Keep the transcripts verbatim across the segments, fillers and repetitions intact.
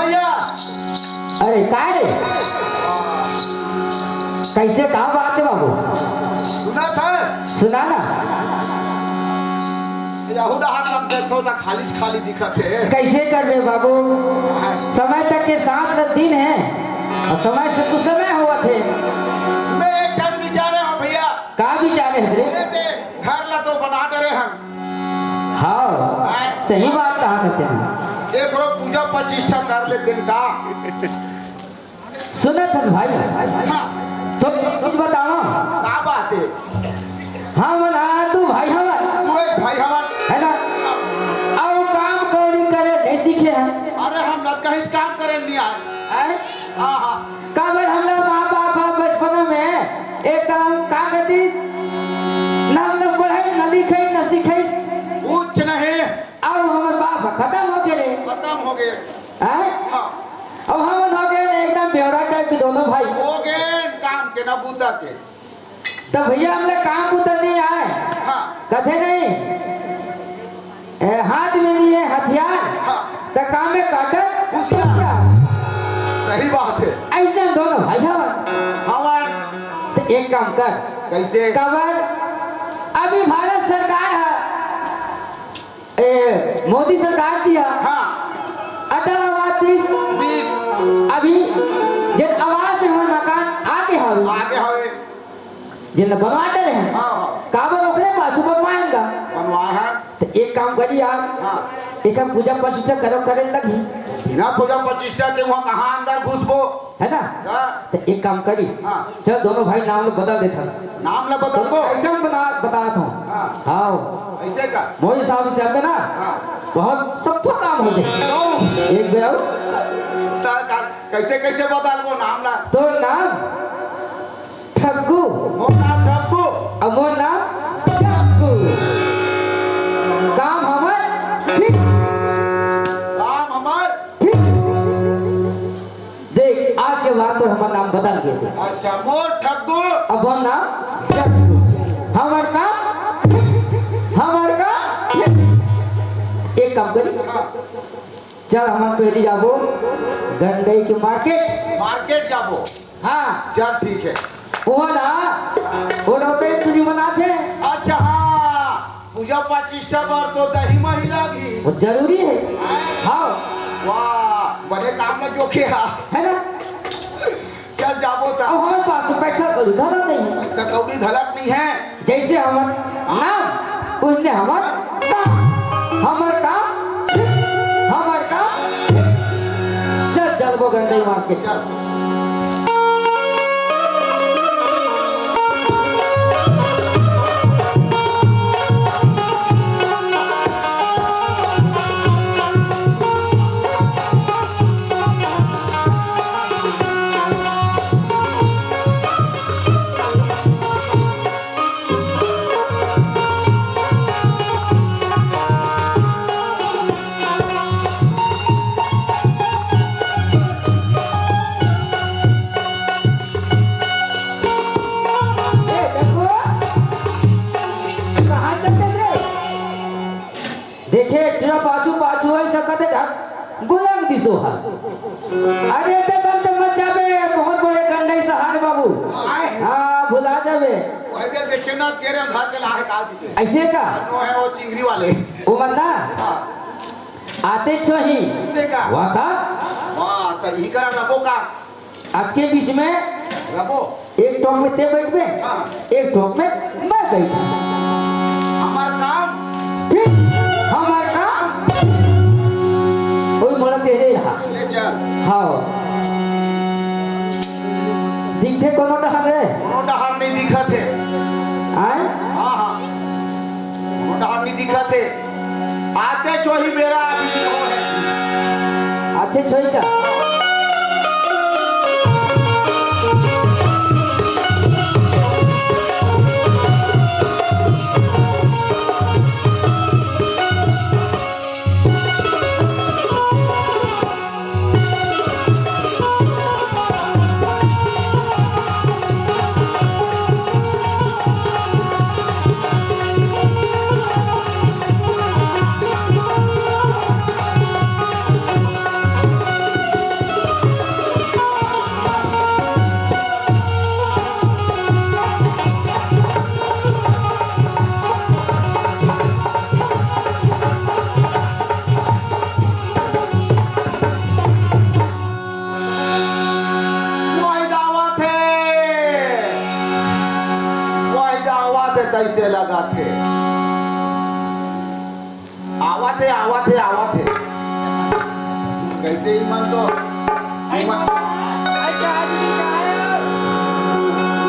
भैया। अरे, काय रे? कैसे, का बात है बाबू? सुना था? सुना ना। यहू डहार लग गए तो ना, खाली खाली दिखत है। कैसे करबे बाबू? हाँ। समय तक के साथ तो दिन है और समय से कुछ समय हुआ थे। मैं एक ठन विचारे हूँ भैया। का विचारे है रे? ये ते घर ला तो बना डरे हम। हाँ, हाँ। सही बात कहा ना तेरी। एक रो पूजा प्रतिष्ठा कर लेते हैं का? सुनत हस भाई, हाँ। तो एक चीज बताओ। का बात है? हमन हा दू भाई हवन। तू एक भाई हवन। है ना? हाँ। अउ काम कौड़ी करे नहीं सीखे हैं। अरे हम न कहीं काम करे नहीं आए। हैं? हाँ, हाँ। काबर हमला माँ बाप हा बचपन में एकदम का कहती, ना हमला पढ़ाई, ना लिखाई, ना सिखाई। कुछ नहीं। अब हमर बाप खत्म हो गए रे। खत्म हो गए। हैं? हाँ। अब हम हो गए एकदम बेवड़ा टाइप के दोनों भाई। हो गए काम के ना बूता के। तो भैया हमला काम बूता नहीं आए। हाँ। कथे नहीं। ए, हाथ में नहीं है हथियार। हाँ। तो काम में काटत कुसियार। सही बात है। ऐसे दोनों भाई हवन। हवन। तो एक काम कर। कैसे? काबर अभी भारत सरकार है। ए, मोदी सरकार जी हा। हाँ। अटल आवास दी। दी। अभी जेन आवास में हमर मकान आगे हवे। आगे हवे। जेन बनवा डरे हैं। हाँ, हाँ। काबर ओकरे पाछू बनवाएंगा। बनवाए हैं। तो एक काम करी यार। हाँ। एक हम पूजा प्रतिष्ठा करो करे लगी। बिना पूजा प्रतिष्ठा के वहाँ कहाँ अंदर घुसबो? है ना? हाँ। तो एक काम करी। हाँ। चल दोनों भाई नाम बदल देता। नाम ला बदलबो? आइटम बना, बतात हूँ। हाँ। हाँ। ऐसे का? मोर हिसाब से चलते ना। हाँ। बहुत सब तो काम हो जाए। तो? एक बेर अउ। ता का, कैसे, कैसे बदलबो नाम ला? तोर नाम ठग्गू। मोर नाम ठग्गू। अउ मोर नाम ठग्गू। काम हमर ठीक। काम हमर ठीक। देख, आज के बाद तो हमर नाम बदल गए थे। अच्छा, मोर ठग्गू। अब हम नाम जग्गू। हमर काम, हमर काम। एक काम करी। हाँ। चल, हमन पहली जाबो गंडई के मार्केट। मार्केट जाबो? हाँ। चल, ठीक है। वो ना, वो लोग तो चुनी बनाते हैं। अच्छा, हाँ। पूजा प्रतिष्ठा बर तो दही मही लागही। वो जरूरी है। हाँ। हाँ। वाह, बड़े काम में जोखे हा। है ना? चल जाबो त। अब हमारे पास तो पैसा कौड़ी धरा नहीं है। पैसा कौड़ी धरक नहीं है। जैसे हमर नाम, उसने हमर काम। हमर काम, हमर काम। चल, चल, वो गंडई मार के। चल। देखे, तेरा पाछू पाछू है सकत है, गुलाम दिसो हा। अरे, ते बंद मत जाबे, बहुत बड़े गंडई सहार बाबू। आए। हाँ, भुला जाबे। पहले देखे ना, तेरे अंधार के लाहे का दीजिए। ऐसे का? नो है वो चिंगरी वाले। वो मत ना? हाँ। आते छो ही। ऐसे का? वाह का? वाह, तो यही करा रखो का? आपके बीच में रबो। एक टोक में ते बैठबे, हाँ। एक टोक में मैं बैठ। हमार काम। ठीक, हमार काम। कोई मोला तेरे यहाँ। ले चल। हाँ। दिखथे कोनो डहर रे? कोनो डहर नहीं दिखत है। आय? हाँ, हाँ। कोनो डहर नहीं दिखत है। आते चोही बेरा अभी नहीं हो है। आते चोही का? तइसे लगाथे। आवत हे, आवत हे, आवत हे। कइसे इमन तो, इमन,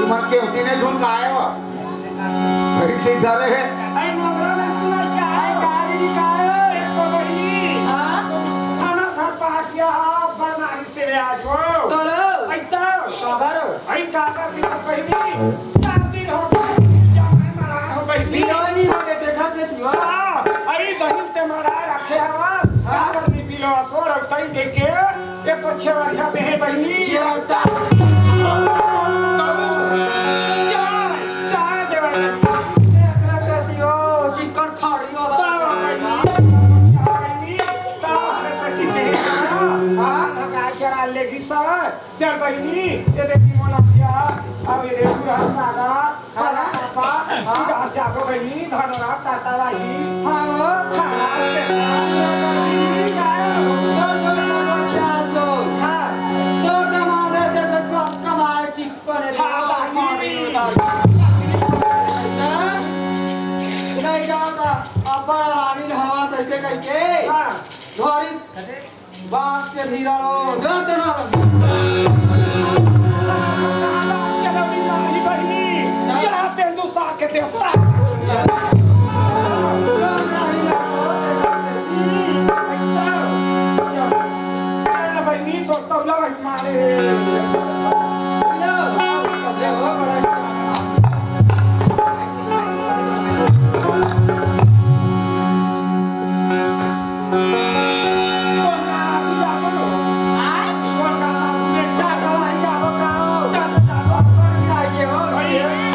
इमन के उठिने धुन का आय हो? कइसे धरे हे? से आज हो। तोरो। आई काबर? आई काबर की तो पहिली। चार दिन हो गए, जमाई मरान हो बहिनी। बिलोनी हो गए, देखा से तू। हाँ, आई बहिन ते मरा रखे हवा। काबर नहीं बिलो असोर और तई देखे, ये तो छेवरिया में है बहिनी। ये होता। चाय, चाय देवे। देखा से तू, चिकन खाड़ी हो। चाय। हाँ, धका चरा लेगी सर। चल बहिनी, ये देखी मोना भैया, अब ये देखू रहा सागा, सागा पापा, हाँ। इधर जागो बहिनी, धनरा ताता रही। हाँ। खाना से। हाँ। हाँ, बहिनी। नहीं जाता, अब बड़ा रानी हवा से ऐसे करके। हाँ। घोड़ी बाप के धीरा लो, दे दे ना।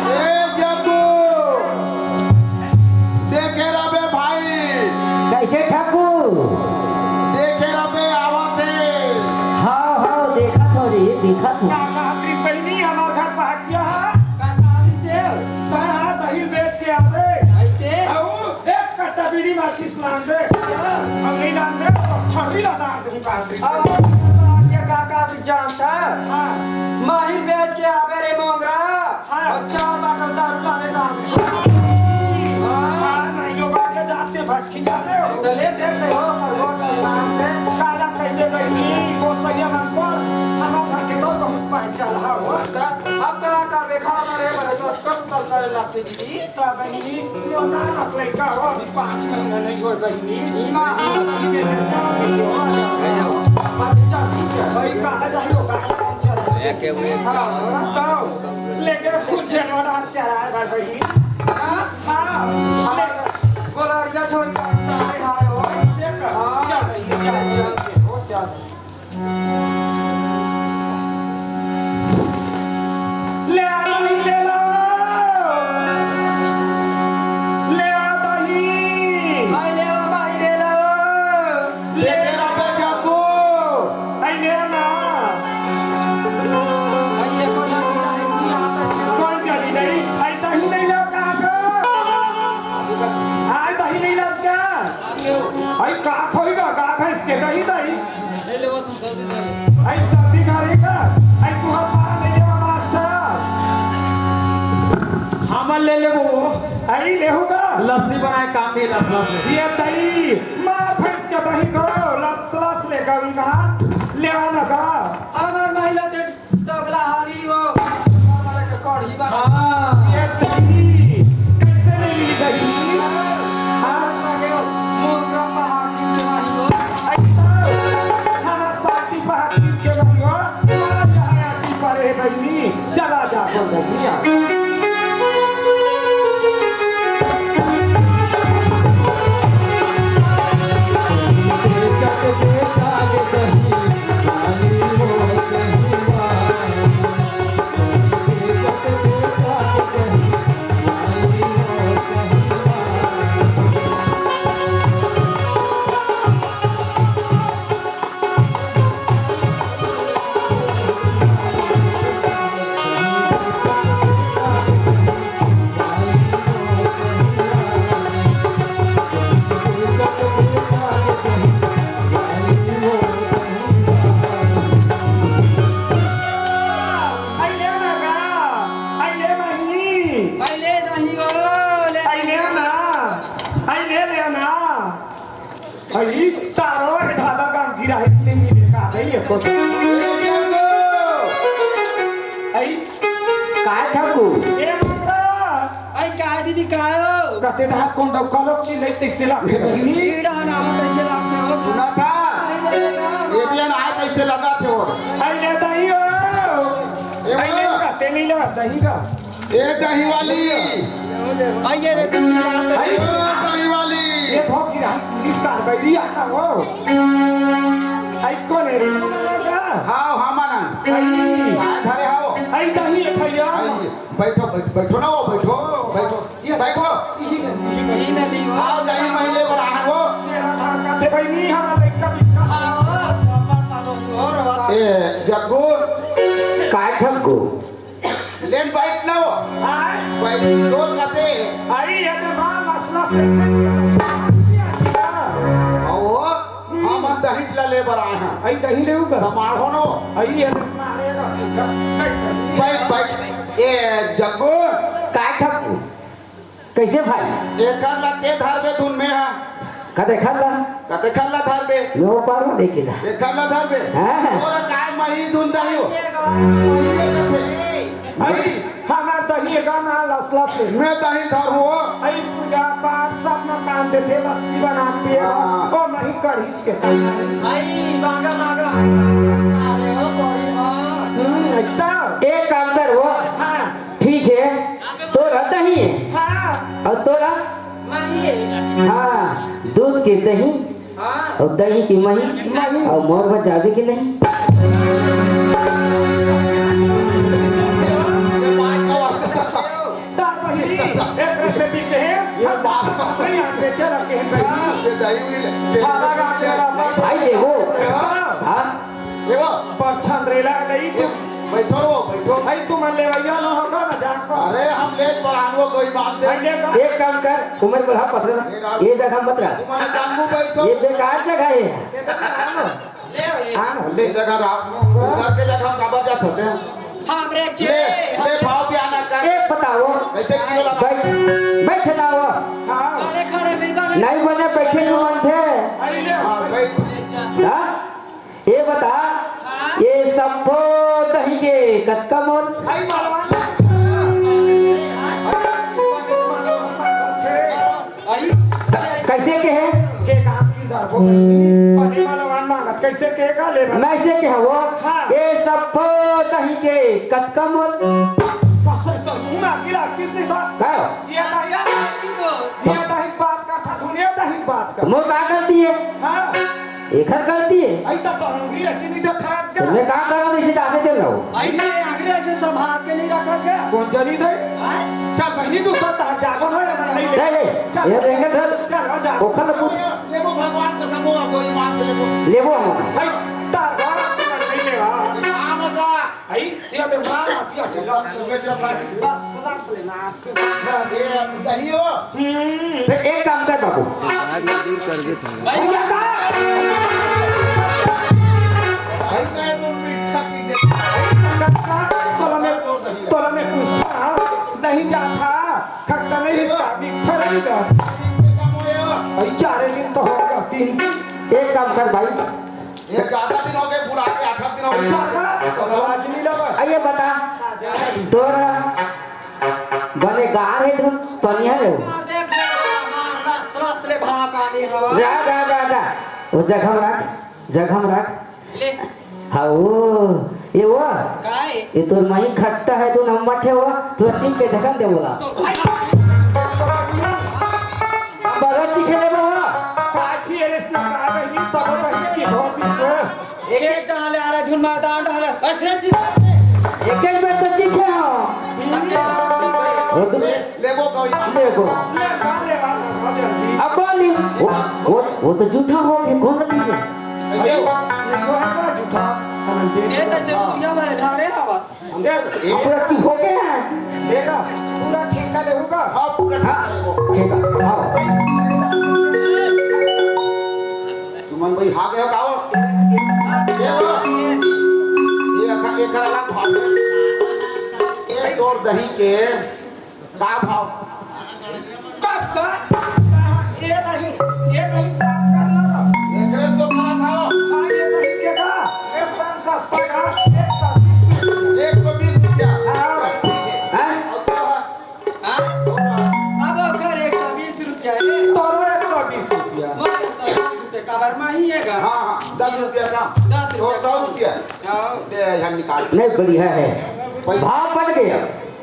ए जग्गू, देखे रबे भाई। कइसे ठाकुर? देखे रबे, आवत हे। हाँ, हाँ, देखत हो रे, देखत हो। का कहत रहिस बहिनी, हमार घर पहाटिया हे। का कहत रहिस? हाँ, हाँ, दही बेच के आवे। कइसे? अउ एक कट्टा बीड़ी माचिस लान दे। हाँ। अउ नहीं लान दे, तो खर्री ला डाल दूँ कहत रहिस। अब ये का कहत रहिस जानता? हाँ। माहिर बेच के आवे रे मोंगरा। हाँ। अउ चार बाटल दारू लावे का। हाँ। हाँ, नहीं लोग के जाते भटकी जाते हो। तो ले देख ले हो, खरगोश के नाम से। काला कह दे बहिनी, गोसैया मन पर, हमार घर के तो बहुत पहचान हो। अब का करबे, खा मरे बरे, तो कब तक करे लगथे दीदी? त बहिनी, मोर नानक लइका हो, अभी पाँच महीना नहीं होय बहिनी। ईमा। अभी के चर्चा में जो आ जाओ। अभी जा, अभी जा। भाई, कहाँ जाइयो, कहाँ पहुँचा जाइयो? लेके हुए। हाँ, तो लेके फूल झेलवाड़ा चढ़ाए भाई बहिनी। हाँ? हाँ। गोलरिया छोड़ के तारे खाए हो। से कर। हाँ। चल, चल, चल, चल, चल। ले आ दही, ले ला। ले आ दही। भाई ले आ, भाई ले ला। ले आ। लेके रबे जग्गू। भाई ले आ ना। भाई ये कौन सा पूरा है? कौन चली गई? ऐसा ही नहीं लो कहाँ को? आज दही नहीं लो क्या? भाई का खोई का, का भैंस के दही दही? आई सर्दी खाली का, आई तुहर पारा ले लेवा मास्टर। हमन ले लेबो, आई लेहू का? लस्सी बनाए काम दे, लस लस ले। ये दही, माँ भैंस के दही को, लस लस ले गवी का, लेवा ना का? हमार महिला चट तबला हाली हो, हमारे के कढ़ी बना। हाँ, ये दही, कैसे नहीं मिली दही? हाँ, लगे हो, मोगरा पहाड़ की जवानी हो। ऐसा, हमार साथी पहाड़ की जवानी हो, हमारा यहाँ आती पड़े बहिनी, चला जा बोल बहिनिया। आई। काय ठाकुर? ए माता। आई, काय दीदी, काय हो? कते ढाक कौन दो कलक चिल्ले तैसे लागथे बहिनी। कीड़ा ना हो, तैसे लागथे हो। सुना था? ये दिया ना, तैसे लगा थे वो। आई ले दही हो। ए आई ले वो। कते नहीं लगा दही का। ए दही वाली। आइए रे, तुम चिल्लाते आई। हो। ए दही वाली। ये भोग की रात पुलिस का बैरी आता हो। आई कौन है रे? हाँ, हाँ, माना। आई। हाँ, धरे हाओ। आई दही है भैया। आई, बैठो, बैठ-, बैठो ना वो, बैठो, बैठो। ये बैठो। इसी में, इसी में, इसी में दी। आओ, दही महिले पर आ वो। तेरा धान का थे भाई, नहीं हमारा लड़का बिकता। ए, जग्गू। काय ठग्गू? लेन बैठ ना हो। हाँ? बैठ, तोर कते? आई, ये तो बाल असला से। आओ, हम दही ला ले बर आए हैं। आई दही ले उगा। हमार हो नो। आई, ये तो मारेगा। बैठ, बैठ। ए, जग्गू। काय ठग्गू? कैसे भाई? एकर ला के धरबे धुन में हा। का देखा ला? का देखा ला धरबे? मैं वो पार में देखे ला। एकर ला धरबे? हाँ। तोरा काय मही धुन दही हो? मही कथे। भाई, हमार दही का ना लस लस ले। मैं दही धर हो। आई पूजा पाठ सब ना काम देथे, लस्सी बना पिए। हाँ। ओ नहीं कढ़ी के। आई बागा बागा। अरे ओ कोई हाँ। हम्म, ऐसा। एक काम कर वो। हाँ। ठीक है, तोरा दही है। हाँ। और तोरा? मही है। हाँ, दूध के दही। हाँ। और दही की मही। मही। और मोर में जावे के नहीं। तार बहिनी, एक तरह से पीते हैं। ये बात। नहीं आते, चल रखे हैं भाई। ये दही भी ले-, बाबा का मेरा बाबा। भाई देखो। हाँ। हाँ। देखो। पर छंद्रेला नहीं ये तू। बैठो, बैठो। भाई, तुम लेवैया ना होगा ना, जान को। अरे, हम ले पढ़ान वो कोई बात नहीं। भाई, ले का? एक काम कर, उमर बढ़ा पसंद। ये रात ये जगह मत रख। तुम टांगू बैठो। ये बेकार जगह है। ये तो आनो। ले, ये आनो, ले। ये जगह रात में, घर के जगह हम काबर जात होते हैं। हाँ, हमरे ले, ले, भाव भी आना कर। एक बताओ। कैसे किलो लगा? बैठ, बैठ ना हो। हाँ। अरे, खड़े नहीं बने। नहीं बने, बैठे नहीं बनते। अरे, ले। हाँ, बैठ। हाँ? ये बता, ये सब्बो दही के कतका मोल? आई मालवा। आई। क-, कैसे के है? के काम की दर को बनी मालवा मांगत, कैसे के का लेबा? मैं से के हवो, हाँ। ये सब्बो दही के कतका मोल? बस तो घुमा गिरा कितनी बार? का? ये दही, ये दही बात का था, दुनिया दही बात का। मोर का गलती है? हाँ। एकर गलती है। आई त तोर अंगरी रखी नहीं तो खास का। मैं का करा, इसे जाने दे रहा हूँ। आई त अंगरी ऐसे संभाल के नहीं रखा क्या? कौन जनी दे? हाँ? चल बहिनी, तू सब तहर जागो न हो, ऐसा नहीं ले। नहीं, नहीं। चल। ये देंगे धर। चल, हो जा। ओखर पूछ। लेबो भगवान का समूह, कोई मान से लेबो। लेबो हम। भाई, तार बाप तू नहीं लेवा। काम का। आई, ये दे मार, हथिया ठेला। बस, लस लेना। ए, दही हो। हम्म। तो एक काम कर बाबू। आज मैं दूर कर देता हूँ। भाई, क्या था? भाई, मैं तो मीठा पी दे। तोला में, तोला में पूछता, नहीं जाता, खट्टा नहीं इसका, मीठा नहीं का। भाई, चार दिन तो होगा, तीन दिन। एक काम कर भाई, ये ज्यादा दिन हो गए, बुला के आठ दिन हो गए। आवाज नहीं लगा। आ, ये बता, तोरा बने गार है, तू पनिया है वो। मार दे, मार, रस, रस ले, भाग आने हवा। जा, जा, जा, जा। वो जगह में रख, जगह में रख। ले। हाँ, वो, ये वो। काय? ये तो मही खट्टा है, तू नम्मट है वो, तू चिप पे धकन दे बोला। तो भाई, बगल चिखे ले वो। पाछी है, इसमें काय बहिनी, सब बहिनी की धोती से। एक एक डाले आ रहा, धुन मारता आ रहा, बस ये चीज। एक एक बार तो ठीक है, हाँ। वो तो लेबो कोई। देखो। ले, खा ले, खा ले, खा ले। अब बोली। वो, वो, वो तो जूठा हो गया, कौन सा ठीक है? ये वो। ये वो है ना जूठा। ये तो जरूर ये हमारे धारे हवा। ये पूरा चुप हो गया है। देखा, पूरा ठीक कर ले होगा। हाँ, पूरा ठीक कर ले वो। ठीक है, हाँ। तुमन भाई, हागे हो का हो? ये बोलो। ये अखा-, ये कर अलग भाव है। ये तोर दही के का भाव? कस का? ये नहीं, ये नहीं बात करना था। एकरे तो करा था। हाँ, ये नहीं के का? ये दे, यहाँ निकाल। नहीं, बढ़िया है। पैसा भाव बढ़ गया।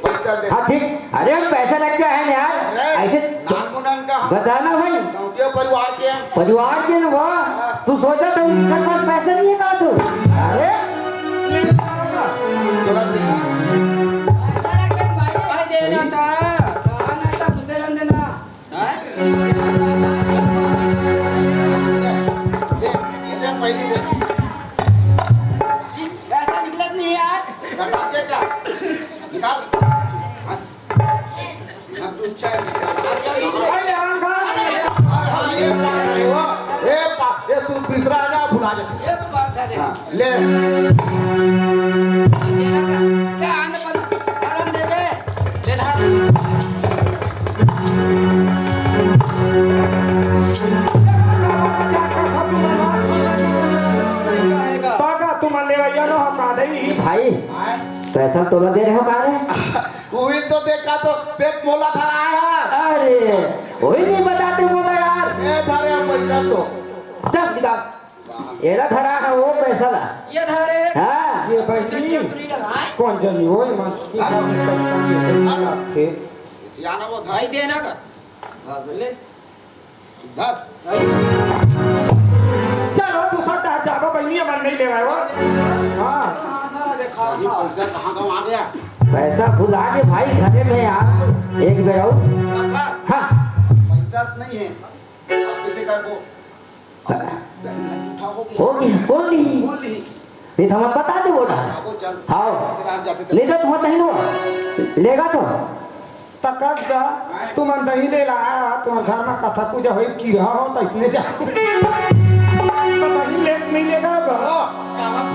पैसा दे। हाँ, ठीक। अरे, हम पैसा लग गया है यार। अरे, ऐसे नाम मुनन का। बताना भाई। गाँवटिया परिवार के हैं। परिवार के ना वो। हाँ। तू सोचा था उनके पास पैसा नहीं है का तू? अरे। तुरंत दे। पैसा रख दे भाई। भाई, दे ना था। कहा ना था, दूसरे रंग देना। हैं? दे, दे, ये दे, पहली दे। पैसा निकलत नहीं यार। निकाल दे क्या? निकाल। हाँ? हाँ, तू अच्छा है। अच्छा, दूसरे। अरे, हाँ, हाँ। हाँ, हाँ, ये पा-, ये पा-, ये सुन, तीसरा है ना, भुला जाते। ये तो बात है, देख। हाँ। ले। देना का? क्या आने वाला? आराम दे बे। ले धार। काका, तुम लेवैया न हो का दई? भाई, पैसा तोला दे रहे हो का रे? वही तो देखा तो देख मोला धरा है। अरे, वही नहीं बताते मोला यार। ए धरे पैसा तो। जब निकाल। एला धरा है वो पैसा ला। ये धरे। हाँ। ये पैसा चोरी लगाए। कौन जानी वो, ये मन। ये कौन पैसा, ये पैसा थे। या ना वो भाई धर। देना का? धर ले। धर। भाई। चलो, तू सब डर जाबो, बहिनी, हमन नहीं लेवाए वो। हाँ। ये पैसा कहाँ कहाँ आ गया? पैसा भुला के भाई घरे में यार, एक बेर आओ। पैसा? हाँ। पैसा नहीं है। अब किसी का को दही झूठा हो गया। हो गया, बोल ली। बोल ली। नहीं तो हम बता दे वो ना। हाँ, वो चल। हाँ। तेरा हाथ जाते नहीं तो तुम नहीं हुआ। लेगा तो। तकस दा, तुमन दही ले ला, तुमन घर में कथा पूजा होई, कीरा हो, तो इसने जा। तो दही ले नहीं लेगा अब। ओ,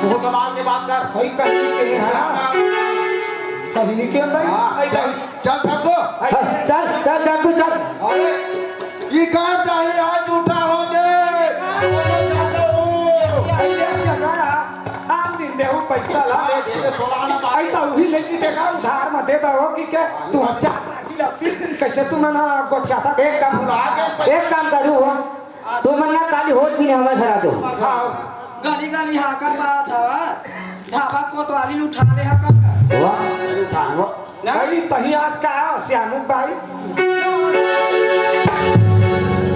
वो कमाल की बात कर। भाई, कहीं के है। कहीं के भाई। हाँ, ऐसा चल, चल, ठग्गू। हाँ, चल, चल, ठग्गू, चल। अरे, ई का दही आज झूठा हो गए। अरे, जगह, आम दिन देहू पैसा ला। हाँ, दे दे, सोलह आना बाकी। ऐसा वही लेके देखा, उधार मत दे दो, कि क्या? तू हम चार लाख की लगती, कैसे तू मना गोठिया था? एक काम, भुला गए पैसा। एक काम करू हो, तू मन ना काली होत भी नहीं हमारे घर आ जाओ। हाँ। गली गली हाकर मारत हवा, ढाबा कोतवाली उठा ले हकर का। वाह। उठा लो। नहीं, तही आज का श्यामू भाई।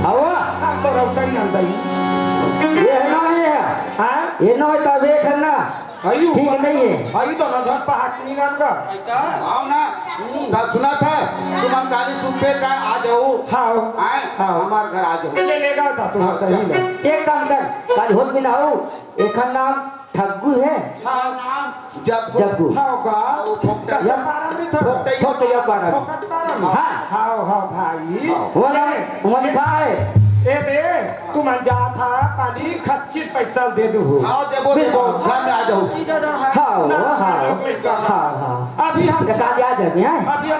हवा। हम तो रौतई नंदई। ये है ना, ये है। हाँ? ये ना होता, वे है ना। अयू, ठीक नहीं है। अयू तो नजर पहाट नहीं नाम का। आओ ना। तो सुना था, तुम हम काली सूत पे का आ जाओ। हाँ। आए? हाँ। हमारे घर आ जाओ। ले लेगा था तुम हाँ, कहीं जा। ना। एक काम कर, काली होत भी ना हो, एक नाम ठग्गू है। हाँ, नाम जग्गू। जग्गू। हाँ, का? वो फोकटा। या पारा में था। फोकटा ही। फोकटा या पारा में। फोकट पारा में। हाँ। हाँ, हाँ, भाई। हाँ। वो नाम, वो लिखा है। ए बे, तुम जा था, काली खच्ची पैसा दे दो। हाँ, देबो, देबो। घर में आ जाओ। हाँ, वो, ना, हाँ। ना, कोई काम। हाँ, हाँ। अभी हम ये काली आ जाते हैं। अभी हम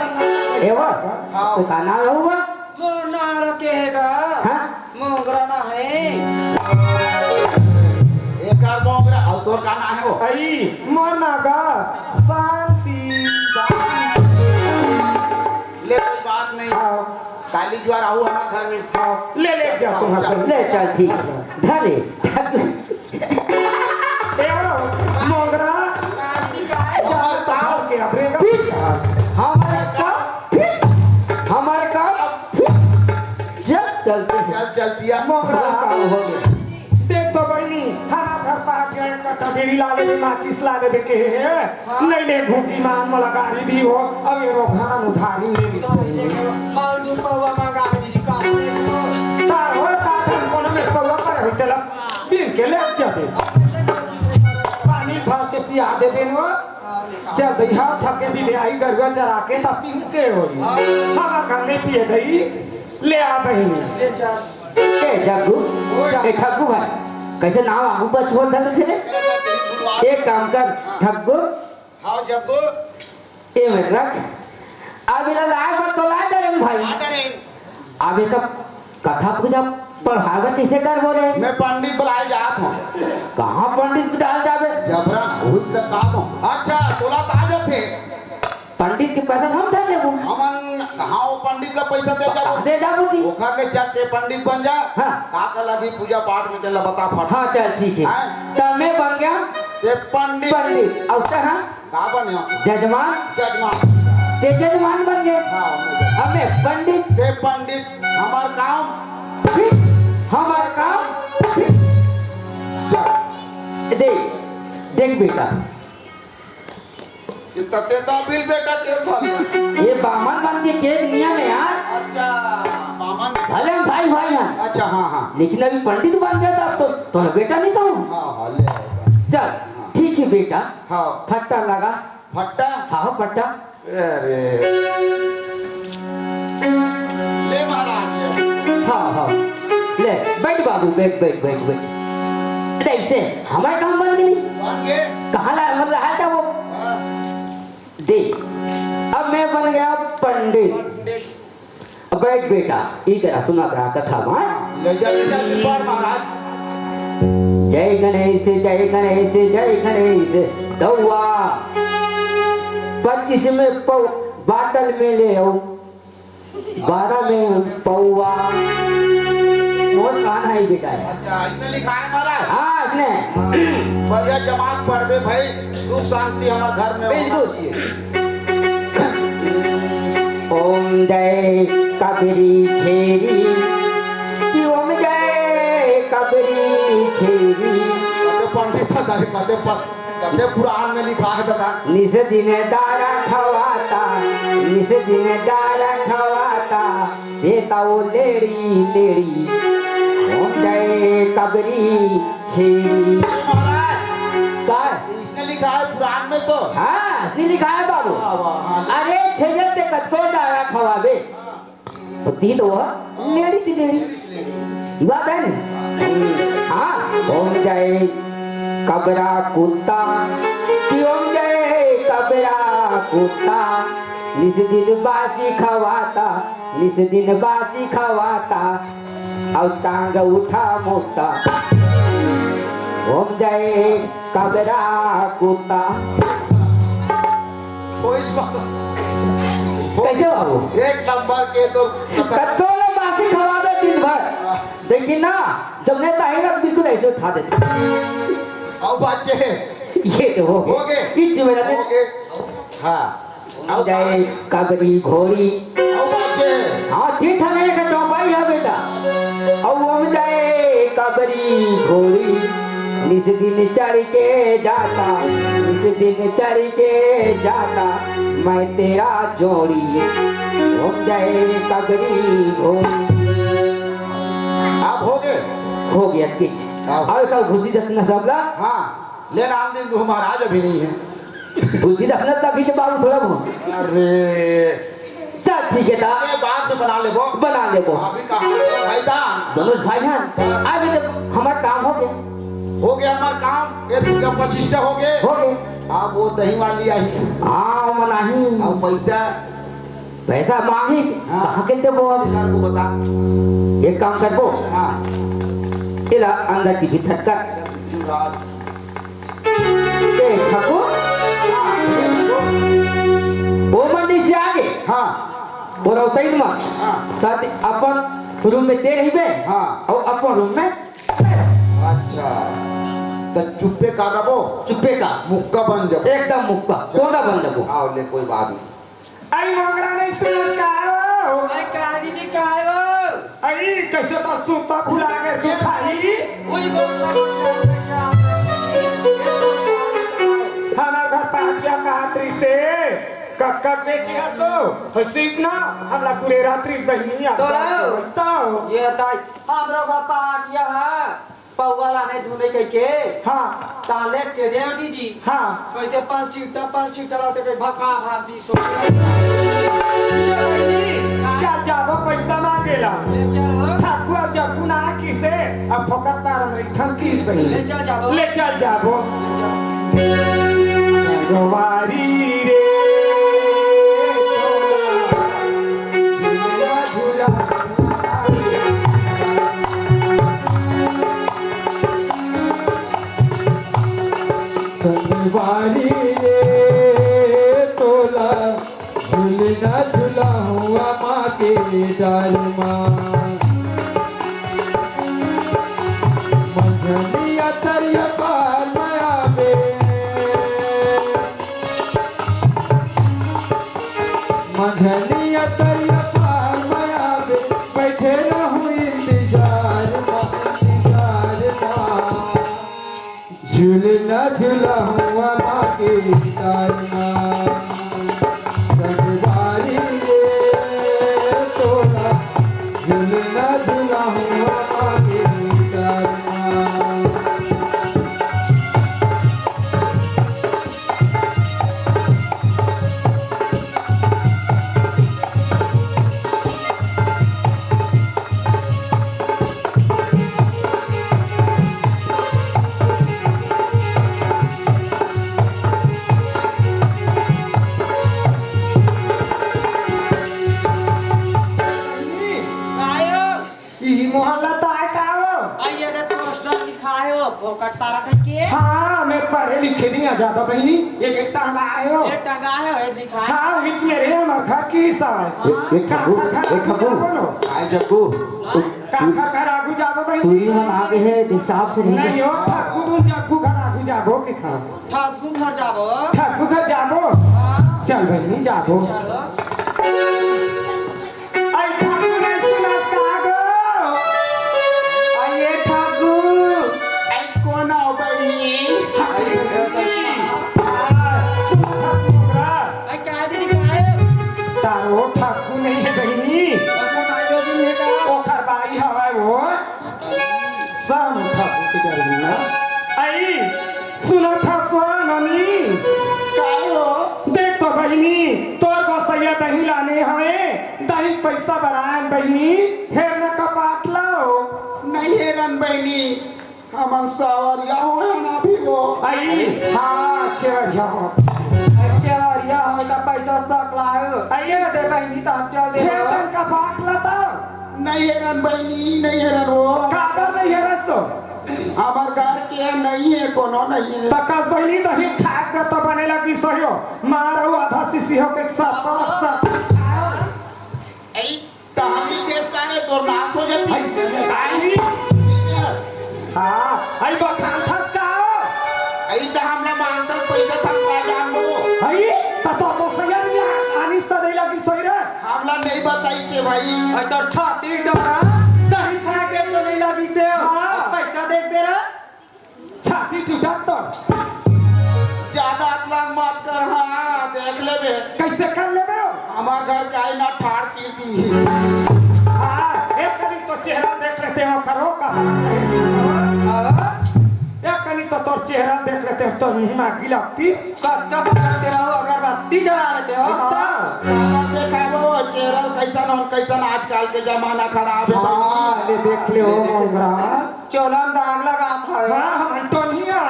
ए, वो? हाँ। तो का नाम है वो? मोर नारा के है का? हाँ? मोंगरा ना है। एकर मोंगरा, अउ तोर का नाम है वो? अई, मोर नाम का शांति। ले, कोई बात नहीं। हाँ। काली जुआर आहू हमार घर में। हाँ, ले, ले जा तुम हाँ, हर ले चल, ठीक। धरे। ए, मोंगरा। हमार काम। के अब रे का? हमार काम। हमार काम। जब चलते हैं। चल, चल दिया। मोंगरा। काम हो गया। देख तो बहिनी, हमार घर पास के एक कट्ठा बीड़ी ला लेबे, माचिस ला लेबे के हे। हाँ। नहीं ले, घूटी मान मोला गाड़ी दी हो, अब ये रो भान उधारी ले ली। मार दू पौवा मा गाड़ी दी, का ले लो। तार हो, तार धन कोनो में पौवा पर हो, चला, बीन के ले आ जाबे। पानी भर के पिया देबे न। चल भैया, थके भी ले आई, गरुआ चरा के तब पी के होई। हमार घर में पिए दई, ले आ बहिनी। ले चल। ए, जग्गू, ए, ठग्गू भाई, कैसे नाम आगू पाछू बोल धर से रे? एक काम कर, ठग्गू। हाँ, जग्गू। ए, में रख। अब इला लाए बर तो ला दे रे भाई। ला दे रे। अब ये तो कथा पूजा पढ़ावे किसे करबो रे? मैं पंडित बुलाए जात हूँ। कहाँ पंडित डाल जाबे? जबरन हुई त का हो? अच्छा, तोला ता जाथे। पंडित के पैसा हम दे देबो। हमन, हाँ, वो पंडित ला पैसा दे जाबो। दे जाबो जी। ओखर ले चल, ते पंडित बन जा। हाँ। का का लगही पूजा पाठ में, तेला बता फट। हाँ, चल, ठीक है। हाँ। त मैं बन गया ये पंडित। पंडित। अउ तैं हा? का बने हो? जजमान। जजमान। तैं जजमान बन गे। हाँ, मैं जजमान। अब मैं पंडित। तैं पंडित। हमार काम। हमार काम। चल। देख, देख बेटा। ये तते तो बिल बेटा तेल था। ये बामन बन के के दुनिया में यार। अच्छा, बामन। भले हम भाई भाई हैं। अच्छा, हाँ, हाँ। लेकिन अभी पंडित बन गया था, अब तो तोर बेटा नहीं तो। हाँ, हाँ, ले आएगा। चल, हाँ। ठीक है बेटा। हाँ। फट्टा लगा। फट्टा? हाँ, फट्टा। अरे। ले महाराज, ले। हाँ, हाँ। ले, बैठ बाबू, बैठ, बैठ, बैठ, बैठ। अरे, ऐसे हमारे काम बन गई। बन गए। कहाँ ला, मतलब, हाल था वो? हाँ। देख, अब मैं बन गया पंडित। पंडित। अब बैठ बेटा, ई करा, सुना करा कथा मा। हाँ, ले जा, ले जा, ले पढ़ महाराज। जय गणेश, जय गणेश, जय गणेश। दउआ पच्चीस में पौ-, बाटल में ले आओ। बारह में पौवा। मोर कान है बेटा है। अच्छा, इसमें लिखा है महाराज? हाँ, इसमें। हाँ, बढ़िया जमात पढ़बे भाई, सुख शांति हमारे घर में होना बिल्कुल। चाहिए। ओम जय कबरी छेरी, कि ओम जय कबरी छेरी। कते पंडित था दाई, कते प-, कते पुराण में लिखा है दादा। निस दिन दारा खवाता, निस दिन दारा खवाता, देता वो लेड़ी लेड़ी। ओम जय कबरी छेरी। महाराज, का? इसने लिखा है पुराण में तो। हाँ, इसने लिखा है बाबू। वाह, वाह, हाँ। अरे छेरी ते कतको दारा खवाबे। हाँ। तो दी तो वो लेड़ी थी लेड़ी। बात है ना? हाँ, ओम जय कबरा कुत्ता, कि ओम जय कबरा कुत्ता, निस दिन बासी खवाता, निस दिन बासी खवाता, अउ टांग उठा मोटा। ओम जय कबरा कुत्ता। कोई बात। कैसे बाबू? एक नंबर के तो कतको ला बासी खवाबे दिन भर। हाँ। लेकिन ना, जब नेता है ना, बिल्कुल ऐसे उठा देते। अब बात ये है। ये तो हो गए। हो गए। इस जुमेरा दिन। हो गए। हाँ। अब जय कबरी घोड़ी। अब बात ये है। हाँ, ठीक ठाक है, एक चौपाई है बेटा। अब हम जय कबरी घोड़ी। निस दिन चढ़ के जाता, निस दिन चढ़ के जाता, मैं तेरा जोड़ी। हम जय कबरी घोड़ी। आप हो गए? हो गया किच। हाँ। अब सब खुशी जतना सबला। हाँ, ले नाम दिन दो महाराज अभी नहीं है। खुशी जतना तभी के बाबू थोड़ा बहुत। अरे। चल ठीक है ता। ये बात में बना लेबो। बना लेबो। अभी कहाँ भाई ता? दोनों भाई हैं। हाँ। अभी तो हमारा काम हो गया। हो गया हमारा काम। ये दुर्गा पच्चीस हो गए। हो गए। अब वो दही वाली आई। हाँ, वो मनाही। अब पैसा पैसा मांगी, हाँ। कहाँ के देबो अब? सरकार को बता। एक काम करबो। हाँ। एला अंदर की भीतर कर। ए, ठाकुर। हाँ, ये तो। वो मन से आगे। हाँ। वो रौतैन मन। हाँ। साथ अपन रूम में ते रहिबे। हाँ। और अपन रूम में। अच्छा। तो चुप्पे का रबो? चुप्पे का। मुक्का बन जाबो। एकदम मुक्का। चल। कोंदा बन जाबो। आओ ले, कोई बात नहीं। अई मोंगरा नहीं सुनत का हो? अई काजी जी का हो? अई कैसे तो सुता भुला के तू खाई? उई गो हमार घर पाचिया का हाथरी से कक्का बेचिया सो हसीब ना हमला पूरे रात्रि बहिनिया तो बताओ। ये ताई हमरो घर पाचिया है। पौवा लाने धुने कहिके। हाँ। ताले के दे दीदी। हाँ। कैसे पाँच सीटा, पाँच सीटा लाते के भका भाग दी सो। चल जाबो, पैसा मांगेला। ले चल हो। ठाकुर जब गुनाह किसे, अब फोकट तार में धमकी दे। ले चल जाबो। ले चल जाबो। ले चल। सगवारी रे, झूला झूला। संगवारी रे तोला झुलना झुलाहुआ माँ के डार मा। मंझनिया तरिया पार माया में हुआ माँ के तारना, संगवारी रे तोरा झुलना झुलाहुआ माँ के तारना। आयो। इही मोहल्ला त आय का हो? आइए रे, पोस्टर लिखाए हो, फोकट तारा कह के। हाँ, मैं पढ़े लिखे नहीं आ जाता बहिनी, एक एक टंगा आए हो। ये टंगा है, ये दिखाए। हाँ, बीच में रे हमर घर की साय। हाँ। ए, ए, ठकू, का, का, ए, ठकू। का, का, आय जग्गू। का, का, का, आगू जाबो बहिनी? तू ही हम आगे है, हिसाब से नहीं। नहीं हो, ठकू तुम जग्गू घर आगू जाबो कि था? ठकू घर जाबो। ठकू घर जाबो? हाँ। चल बहिनी, जाबो। चलो। आई ठाकुर, आई सुनत का गो? आई ये ठाकुर। आई कोन हो बहिनी? आई बहिनी। आ, सुन ठाकुर। आई का दीदी का है? तारो ठाकुर नहीं है बहिनी। ओकर भाई लोग नहीं है का? ओकर भाई हवे वो। सब ठाकुर के डर ना। आई सुनत हस ननी? काय हो? देख तो बहिनी, तोर गोसैया दही लाने हवे, दही पैसा बरान बहिनी, हेर न कपाट लाओ। नहीं हेरन बहिनी, हमन सावरिया हो ना भी हो। आई, हाँ, चेवरिया हो। चेवरिया हो त पैसा सक लाओ। आइए दे बहिनी, त चल दे। चेवरन कपाट ला तो। नहीं हेरन बहिनी, नहीं हेरन वो। काबर नहीं हेरस तो? हमर घर के नहीं है, कोनो नहीं है। त कस बहिनी दही खा के तो बने लगी सहियो। मारो आधा सीसी हो के साथ, साथ। ऐ, त हम ही देश का रे, तोर नाश हो जाती। आई, आई। हाँ, आई बखान थस का? आई त हमला मांगता पैसा थम का जान लो। आई, त तो तो सैया नहीं आ, आनिस त नहीं लगी सही रे। हमला नहीं बताई से भाई। आई तो छाती डरा, दही खा के तो नहीं लगी से। हाँ। पैसा देख बेरा। छाती टूटा तो। ज्यादा अतलांग मत कर, हाँ, देख लेबे। कैसे कर लेबे हो? हमार घर का है ना ठाड़ की थी। हाँ, एक कनी तो चेहरा देख लेते हो, करो का। हाँ। एक कनी तो तोर चेहरा देख लेते हो, तो नहीं मांगी लगती। कष्ट भुगतते रहो, अगरबत्ती जला लेते हो। इतना। काबर देखाबो, चेहरा कैसन और कैसन, आजकल के जमाना खराब है। हाँ, ले देख ले हो, मोंगरा। चोला में दाग लगात हवे। हाँ, हम तो नहीं आ।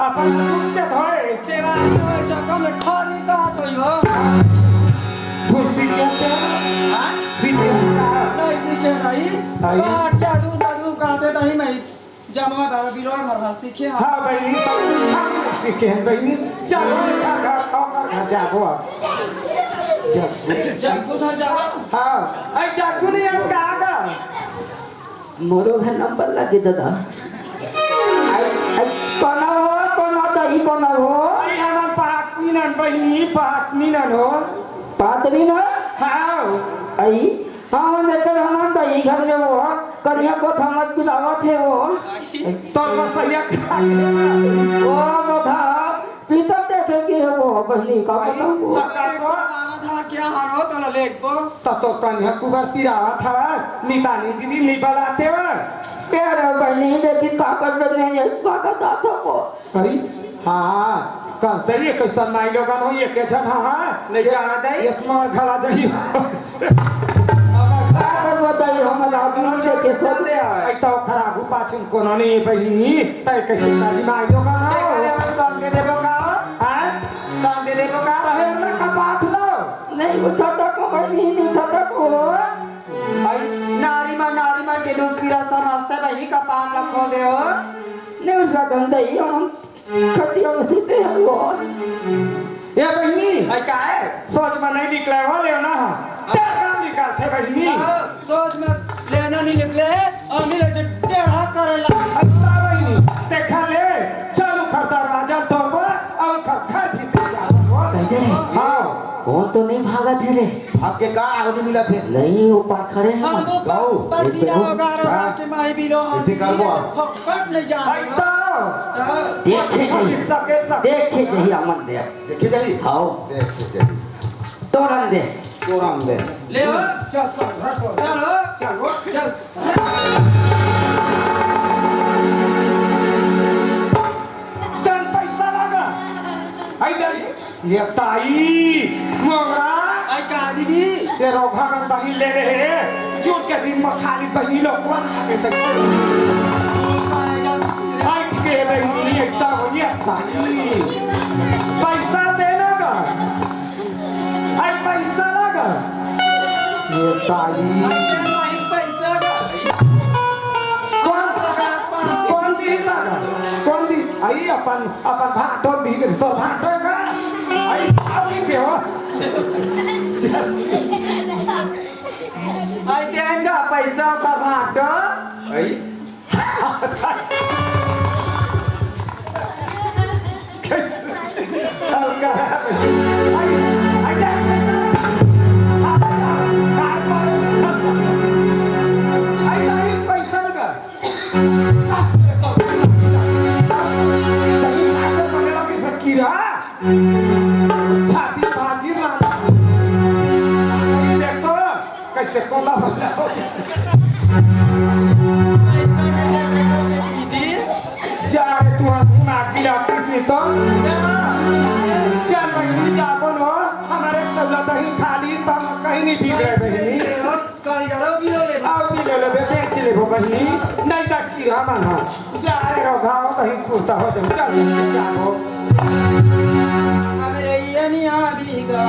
अपन दूध के धोए। सेवा नहीं होए, चक्कर में खा नहीं कहा तो ही हो। खुशी के तेरा। हाँ? सीखे का? नहीं सीखे सही। आई। बात क्या दूध ना दूध कहते नहीं मैं। जमा भर बिलोर भर भर सीखे हाँ। हाँ, बहिनी, हम सीखे हैं, बहिनी। चलो, घर, घर, घर, घर जाबो आप। जब, जब उधर जाओ। हाँ, ऐ जागू नहीं है, कहाँ का? मोरो घर नंबर लगे दादा। आई, आई, कोना हो, कोना दही, कोना हो? आई, हमार पाटनी नन बहिनी, पाटनी नन हो। पाटनी नन? हाँ। आई, हाँ, हम एकर हमार दही घर में हो, करिया को थमत पिलावत है वो। तो बसैया खा ले। ओ, बधा, पीतल देखे के है वो, बहिनी का आई, बताऊँ वो। तो का सो? मारा था क्या हारो तो लेट को? त तो कन्या कुबर तिरावत हवस, मितानी दीदी नी बलाते हवस। तेरा बहिनी देखी का कर रहे हैं, का का था वो। अरे, हाँ, कस दई, कैसन माई लोगन हो, ये के झन, हाँ, हाँ। नहीं जाना दई। ये तुम्हारा घला दई। का कर बताई, हम आदमी के के चल दे आवे। आई तो खराब पाछुन कोनो नहीं बहिनी, तै कैसे करी माई लोगन हो। देखा ले, हम संग दे देबो का? हाँ? संग दे देबो का? अरे, हमरा का बात लो। नहीं उठा तक हो, बहिनी, नहीं उठा तक हो। भाई, नारी मा, नारी मा के दूध पीरा समझते बहिनी का पान ला खो दे हो। नहीं उठा तक दई, हम खटिया में सुते हैं वो। ए बहिनी, भाई का है? सोच में नहीं निकले हो, लेना है। तेरा काम निकालते बहिनी। हाँ, सोच में लेना नहीं निकले, और मिले जो टेढ़ा करे ला। अच्छा बहिनी, देखा ले, चल उखर दरवाजा तोड़बो, और उखर घर भीतर जाबो। कैसे रे? हाँ। कौन तो नहीं भागत है रे? भाग के का आदमी मिला थे? नहीं, वो पार खड़े हैं। हम तो गाओ। प-, पसीना एक होगा, हाँ। के माही बिलो, हम ऐसे करबो। फटफट नहीं जाने। भाई, देखे जाही। सके, सके। देखे जाही, अमन दे। देखे जाही? हाव। देखे जाही। तोरन दे। तोरन दे। ले हो। चल, चल, चल, चल। चल हो। चल। चल, पैसा लागा। आई दे। ये ताई, मोंगरा। आई का दीदी? ये रोघा का बहिन ले रहे हैं। चोट के दिन में खाली बहिन लोग कौन आके सकते? हट के बहिन, एकदम ये ताई। पैसा देना का? आई पैसा लगा? ये ताई। आई पैसा का? कौन, कौन दी लगा? कौन दी? आई अपन अपन भाटो भी तो भाटो का। आई अभी के हो। आई देंगा पैसा का भाटो। आई। हल्का। आई, आई देख पैसा। आई, आई पैसा का। छाती बाजी ना। देख तो, कैसे कोला बना हो। जा रे, तू हम घुमा के ऑफिस में तो। चल बहिनी, जा बोलो, हमारे सौदा दही खाली, तम कहीं नहीं बिगड़े बहिनी। करियारो भी ले ले। और भी ले लेबे, बेच लेबो बहिनी। नहीं तो कीड़ा माना। जा रे हो, भाव कहीं कुर्ता हो जाए। चल, जा हो। हमरे ये नहीं आदि का।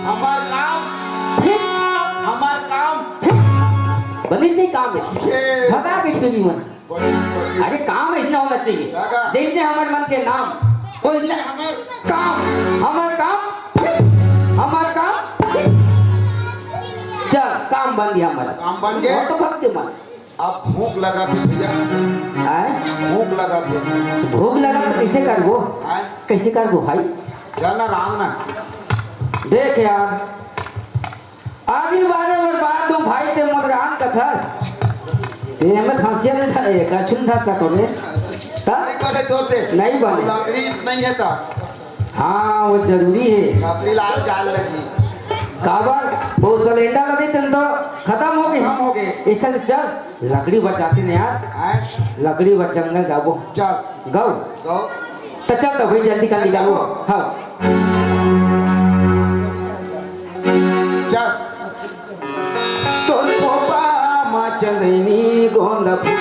हमार काम, हमार काम। बनिस नहीं काम है। ये भगा के चुनी मन। बनिस, बनिस। अरे काम ऐसना होना चाहिए। भगा। जैसे हमारे मन के नाम। कोई न-, हमार काम, हमार काम, हमार काम। चल, काम बन गया हमारा। काम बन गया? वो तो भग के मन। अब भूख लगा थे भैया। आय? भूख लगा थे। भूख लगा तो कैसे करबो? आय? कैसे करबो भाई? जाना राम ना। देख यार, आगे बारे में बात तो भाई ते मोर राम कथा। ते में हंसिया नहीं था, ये कछुन था सा तोरे। हाँ? नहीं बने तो ते। नहीं बने। लकड़ी नहीं है ता। हाँ, वो जरूरी है। लकड़ी लाल जाल लगी। काबर? वो सिलेंडर लगे तन तो खत्म हो गए। खत्म हो गए। इच्छा से चल, लकड़ी बर जाते नहीं यार। आय? लकड़ी बर जंगल जाबो। चल। गौ? गौ। तो चल तो भाई जल्दी कर चल जाओ। जाओ। हाँ। चल। तोर खोपा मा चंदैनी गोंदा फूल।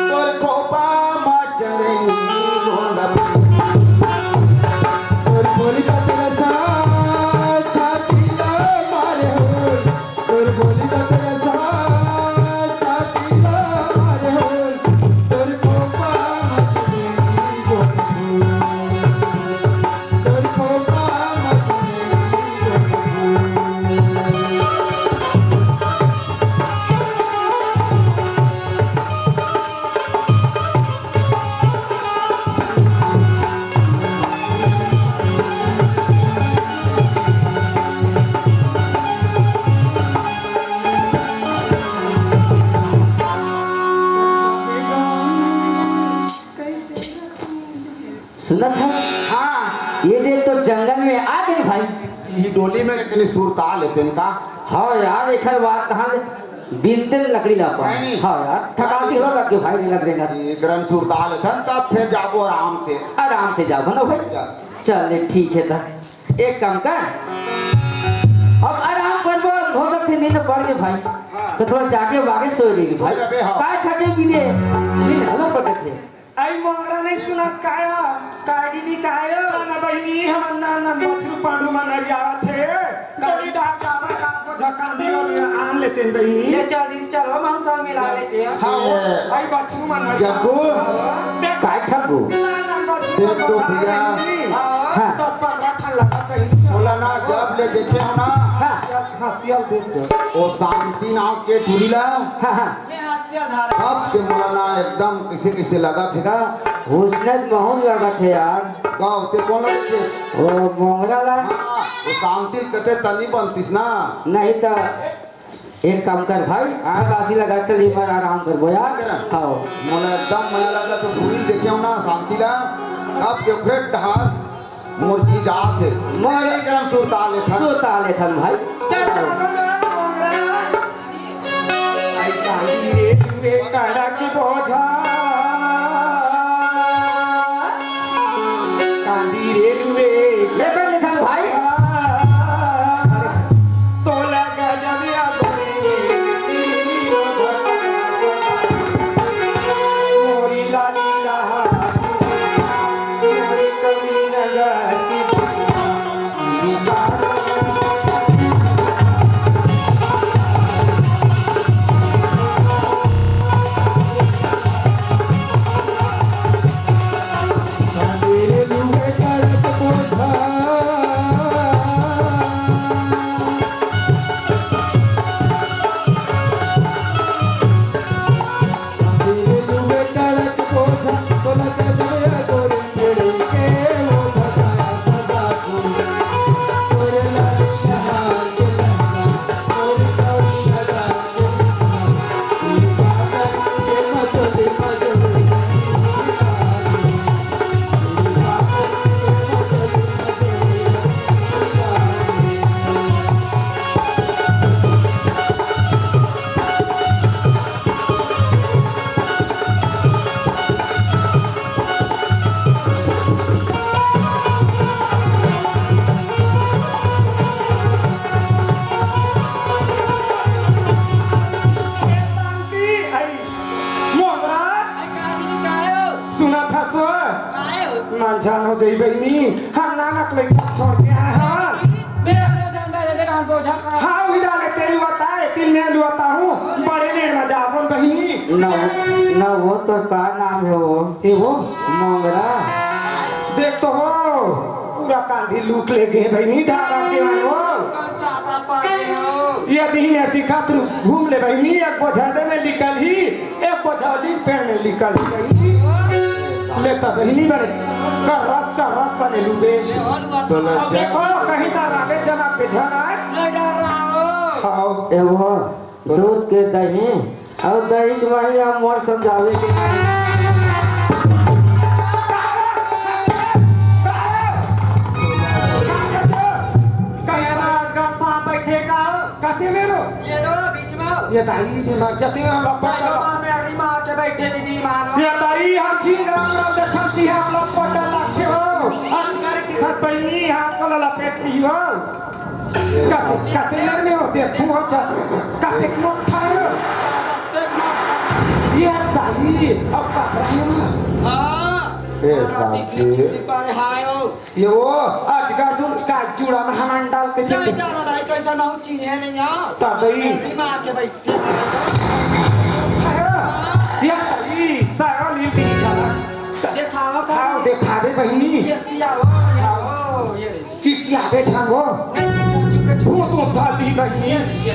तोर खोपा मा चंदैनी गोंदा फूल। तोर बोली पतला सा छाती ला मारे हो। तोर बोली पतला सा छाती ला मारे हो। तोर खोपा मा चंदैनी गोंदा फूल। सुनत है? हाँ। ये देख तो जंगल में आ गए भाई। ये डोली में कहीं सुरता लेते हैं का? हाँ यार, एकर बात कहाँ ले? बिनते लकड़ी ला पा। नहीं। हाँ यार, थकान की हो लग गई भाई, लग देना। ये गरम सुरता लेते हैं, तब फिर जाबो आराम से। आराम से जाबो ना भाई। जा। चल, ठीक है था। एक काम कर, अब आराम करबो, हो सकथे नींद पड़ के भाई, हाँ। तो थोड़ा जागे वागे सोए रही भाई। सोए रहे, हाँ। काय थके पीने, नींद हलो पटक के। आई मोंगरा नहीं सुनत काया? काय दीदी कायो? ना बहिनी, हमर ना, ना बछरू पांडू मन नरियावत हे। गली डाल जावे का को झकांदी और आन लेते हैं बहिनी। ले चल दीदी, चल, हम सब मिला लेते हैं। हाँ, ये आई बछरू मन नरियावत। जग्गू, देख, काय ठग्गू? ना, ना बछरू देख तो भैया। बहिनी। हाँ। हाँ। दस पन्द्रह ठन लगा बहिनी। मोला ना, जब ले देखे हंव ना, हाँ। हंसिया देख के। ओ शांति नाम के टूरी ला, हाँ, हाँ। सबके मोला ना एकदम कइसे कइसे लगत हे का। उसने तो महूं लगत हे यार। का होथे, कोन लगथे? ओ मोंगरा ला। हाँ, ओ शांति कते तनी बनतिस ना। नहीं तो एक काम कर भाई, हाँ। बासी लगा चल, एक बार आराम करबो यार। हाँ। मोला एकदम मजा लगा तो टूरी देखे हंव ना शांति ला। अब के फेर डहार मोर जी जात हे। मोर एकदम सुरता लेथन। सुरता लेथन भाई। चल। आई कांदी रे लुए कड़क बोझा। कांदी रे लुए। ले कर लिखा भाई। तोला गजब या मोरी लाली लहा, मोरी कमी नगर की मोंगरा। अरे का दीदी, का हो? सुनत हस? का हो? मांझा नइ देई बहिनी, हम नानक लइका छोड़ के आए हन। मेरा अपना जानता है, देखा हमको झगड़ा। हाँ, वही डाले तेल हुआ था, एक दिन मैं हुआ था हूँ, बड़े नेर में जाबो बहिनी। ना, ना वो तो का नाम हे वो? ये वो? मोंगरा। देख तो हो, पूरा कांदी लूट ले गे बहिनी, ढाबा के आए हो। ये दिन ये दिखा तू घूम ले बहिनी, एक बोझा दे में निकल ही, एक बोझा दी पेड़ में निकल ही बहिनी। ले सब बहिनी बने, कर रस, कर रस बने लूबे। अब देखो, कहीं ना रावे जना पे ध्यान आए। नहीं डर रहा हो। हाँ। ए वो, दूध के दही अउ दही के मही अब मोर समझावे के। कहे राजगढ़ साहब बैठे का? कते मेरो? ये दो बीच में। ये दाई ने मर जाते हैं, हम लोग साइड में अड़ी मार के बैठे दीदी, मारो। ये दाई हम झींगा हम लोग देखती है, हम लोग पता लगते हो। आज घर की खत बनी, हम को लपेट ली हो। कते, कते लड़ने हो, देखो हो, चा-, कते मोटा है। ये दाई, अब का रहे हो? हाँ। ए, और राती बाप की रे। टिकली पर हाय हो। ये वो, आज का दूर का चूड़ा में हमान डाल के नहीं दे। जा रहा है, कैसा ना हो, चीन्हे नहीं आओ। तब ही। नहीं मार के बैठे हैं। है, ये दाई, सारा लील दी खाना। दिखावा का? हाँ, दिखा दे बहिनी। ये पिया हो, ये हो, ये। किसियाबे झन वो। तू तो धादी नहीं है। ये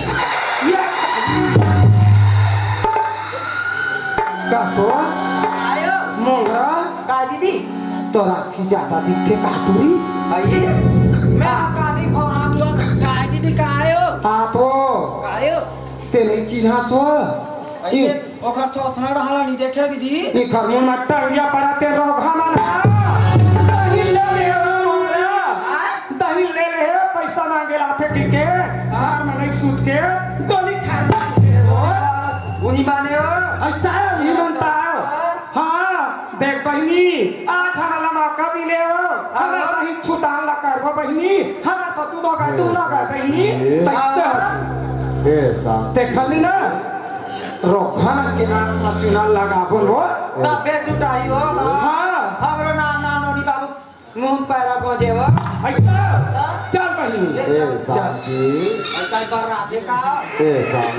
का सो? आयो। मोंगरा। का दीदी? तोरा की ज्यादा दिखथे का टूरी? आइए। मैं का दी फोन आप लोग का दीदी का आयो? आप हो। का आयो? तेने चिन्हा सो? आइए। ओकर थोथना डहला नहीं देखे दीदी। इखर मुंह म टंगिया पड़ा ते रोगहा मन ह। दही ले ले हो मोंगरा। हाँ? दही ले ले हो, पैसा मांगे ला फेंकी के। हाँ? घर में नहीं सूत के, डोली खा के हो। वही माने हो। ऐसा है, वही बनता है। हाँ, देख बहिनी, आज हमला मौका मिले हो। हमर हाँ। दही छुटान ला करबो बहिनी। हमर तो तू लोग है, तू लोग है बहिनी। ए। कैसे हो? ए, शांति। देख ली ना? रोगहा मन के नाम पर चुनाव लगाबो लो। तबे जुटाई हो। हाँ। हमरो नाम, नाम नोनी बाबू मुंह पैरा गोजे हो। अच्छा। हाँ। चल बहिनी। ले ए, चल, चल। शांति। ऐसा एक बार राधे का। ए,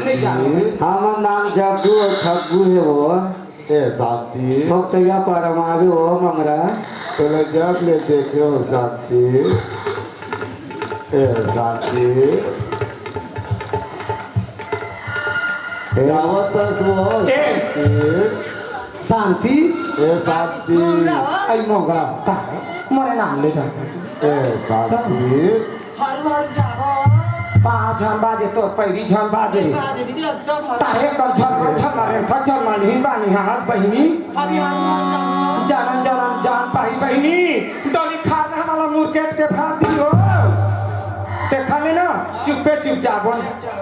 ले जा। शांति। हमर नाम जग्गू अउ ठग्गू हे वो। ए, शांति। ठोकैया पारा म आवे हो मंगरा। तोला जब ले देखे हो शांति। ए, शांति। ए, जावत हस वो, ए। शांति। शांति। ए, शांति। आई मोंगरा, तारे, मोरे नाम ले जा। ए, शांति। हरू हरू जावो। पाँव झन बाजे, तोर पैरी झन बाजे। बाजे दीदी, एकदम हरू। तारे कर झन, झन मारे, झन मारे, नहीं बानी हाथ बहिनी। अभी हरू हरू जावो। जानन, जानन, जान पाही बहिनी। डोली खाना हमारा मुरकेट के फांसी हो। देखा ले ना, चुप्पे चुप जाबो।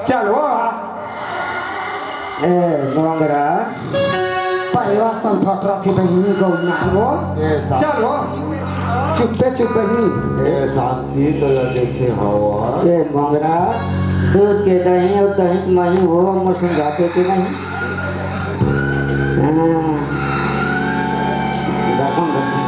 चल हो, हाँ। ए, मोंगरा। परिवार संग फटरा थी बहिनी गौ नाम हो। ए, सा- चल हो। चुप्पे चुप बहिनी। ए, शांति तो देखे हवा। ए, मोंगरा, दूध के दही और दही के मही हो, मोर समझाते के नहीं। हाँ। रकम रकम।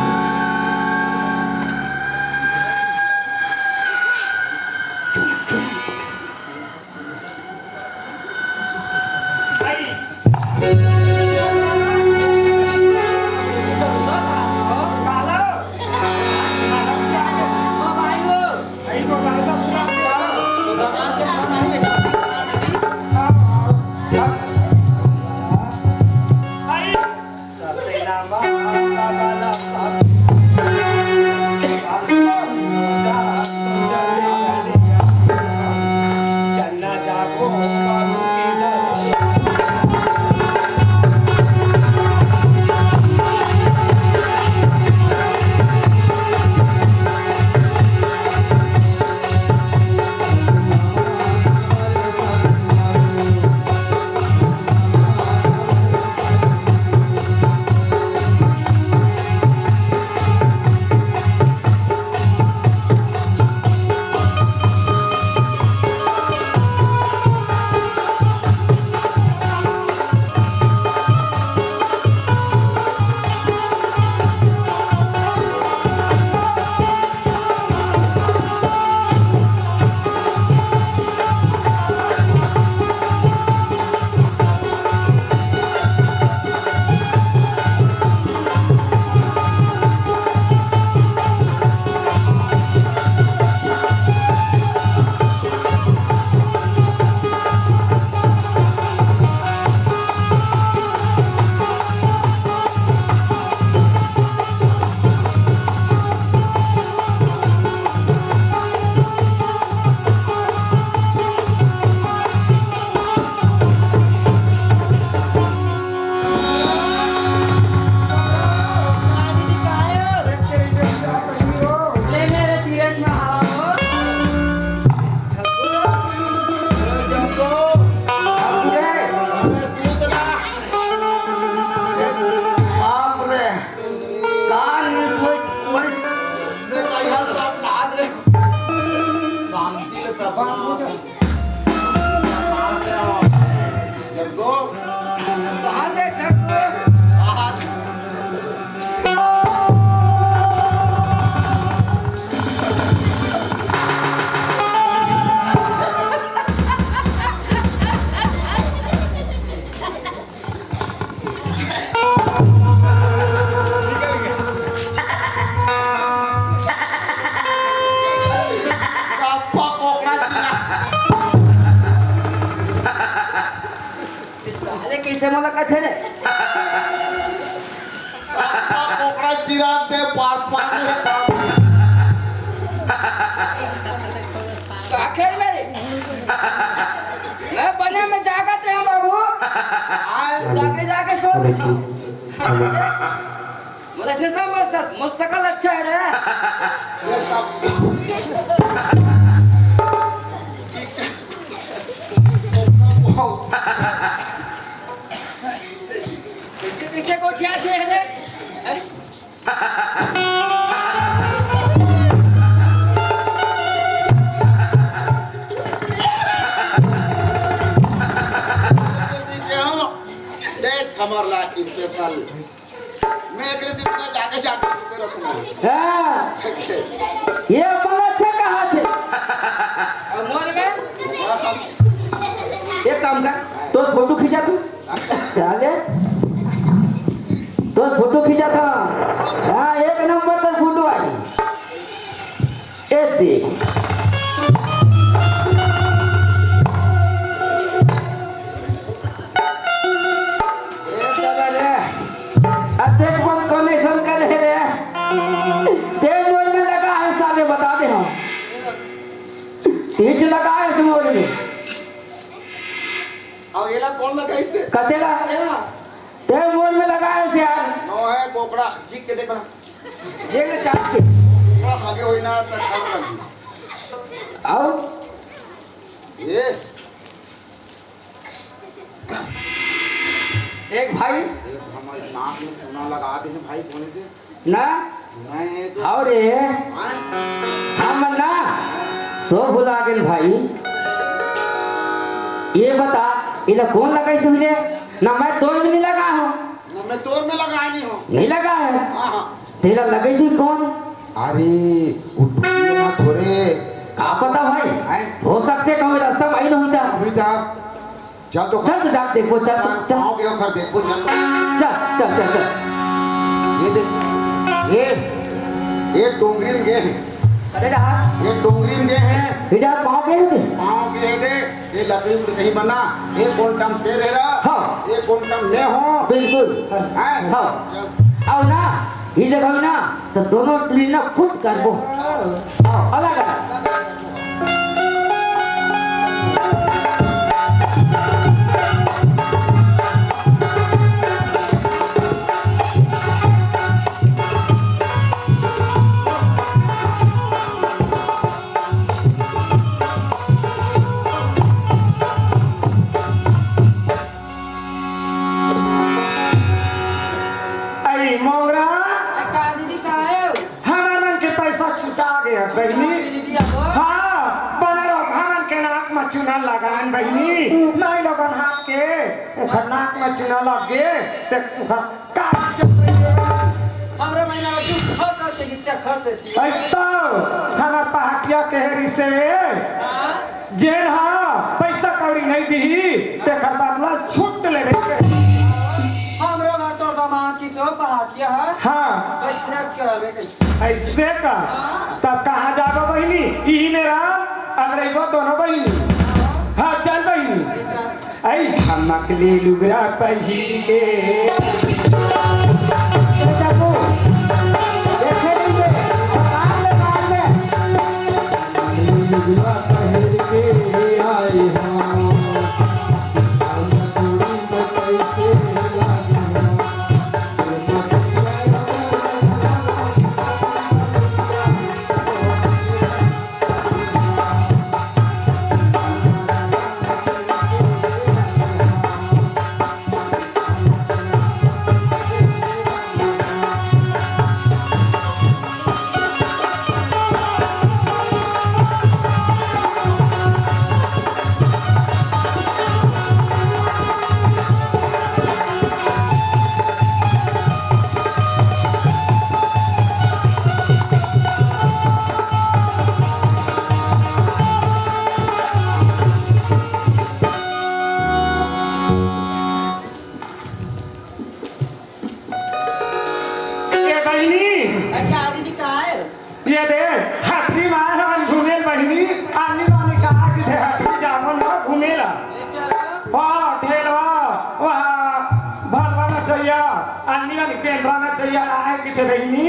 बाप रे, का नींद होई, बड़ी शांति ले सब। कहाँ से ठग हुए? साले कइसे मोला कथे रे? सप्पा कोकड़ा चिरा दे पार पार रे। का खेल में? मैं बने में जागत रहे हूँ बाबू। आज जाके जाके सो। अरे तू, अरे। मुझे नहीं समझ सक-, मुझ सकल अच्छा है रे। ये सब। कइसे, कइसे गोठियाथे रे? हैं? देख, हमर ला special। मैं एकरे से इतना जाके, जाके करत हूँ। हाँ। ये अपन अच्छा कहा थे। और मोर में? एक काम कर, तोर फोटो खींचा तू। साले, तोर फोटो खींचा था। हाँ, एक नंबर तोर फोटो आई। ए देख। अउ एला कोन लगाइस हे? कतेला? एला। ते मोर में लगाए हस यार। नो हे बोकड़ा, जीक के देख ना। देख ले चाट के। बोकड़ा खा के होई ना, त खा लगी। अउ? ये। देख भाई। ये हमर नाक में चूना लगा दे हे भाई, कोने से? ना? नहीं तो। हव रे। हाँ? हमन ना, सो भुला गेन भाई। ये बता, एला कोन लगाइस होही रे? ना मैं तोर में नहीं लगा हूँ। ना मैं तोर में लगा नहीं हूँ। नहीं लगा है? हाँ, हाँ। तेला लगाइस होही कोन? अरे, वो टुकड़ी में थोड़े। का पता भाई? हैं? हो सकथे कहूँ रास्ता में आई नहीं था। नहीं था। चल तो चल तो जा, देखो, चल तो, चल। पाँव के ओकर देखो, चल तो। चल, चल, चल, चल। ये देख, ये, ये डोंगरी में गे हे। अरे रहा। ये डोंगरी में गे हे। इधर पाँव के होते? पाँव के दे, ये लकड़ी उकड़ी कहीं बना, ये कोन टम तेरे रहा, हाँ। ये कोन टम मैं हूँ। बिल्कुल। हैं? हाँ। चल। अउ ना, ये देखो ना, तो दोनों टुरी ना खुद करबो। हाँ, अलग अलग। अई मोंगरा। अई का दीदी, का हे? हमर मन के पैसा छुटा गे हे बहिनी। दीदी, अब? हाँ, बने लोग हमन के नाक म चूना लगान बहिनी। नहीं लोगन हाथ के, ओखर नाक म चूना लग गे, ते ओखर का इज्जत रही? हमरे महीना में तू खर्च करके, क्या खर्च है? अई तो हमर पहाटिया कहे रिसे। हाँ? जेन हा पइसा कौड़ी नइ दिही, तेखर बदला छुट लेबे के। हमरो घर तोर दमाद की तो पहाटिया है। हाँ। तो इसने करबे कइसे? अइसे का? हाँ। तब कहाँ जाबो बहिनी? इही मेरा अगरइबो दोनों बहिनी। हाँ, चल बहिनी। अइसे। अई धमक ले लुगरा पहिर के। ए बाबू, देखे नहीं बे, बाहर ले, बाहर ले। लुगरा पहिर के आए हो। ए बहिनी। ए, का दीदी, का हे? ये दे, हटरी मार हमन घूमे बहिनी, आनी बानी कहा कि दे हटरी जावन ना घूमे ला। ले चल। वाह, ठेलवा, वाह, भलवा ना चइया, आनी बानी केंद्रा ना चइया, आए कि दे बहिनी।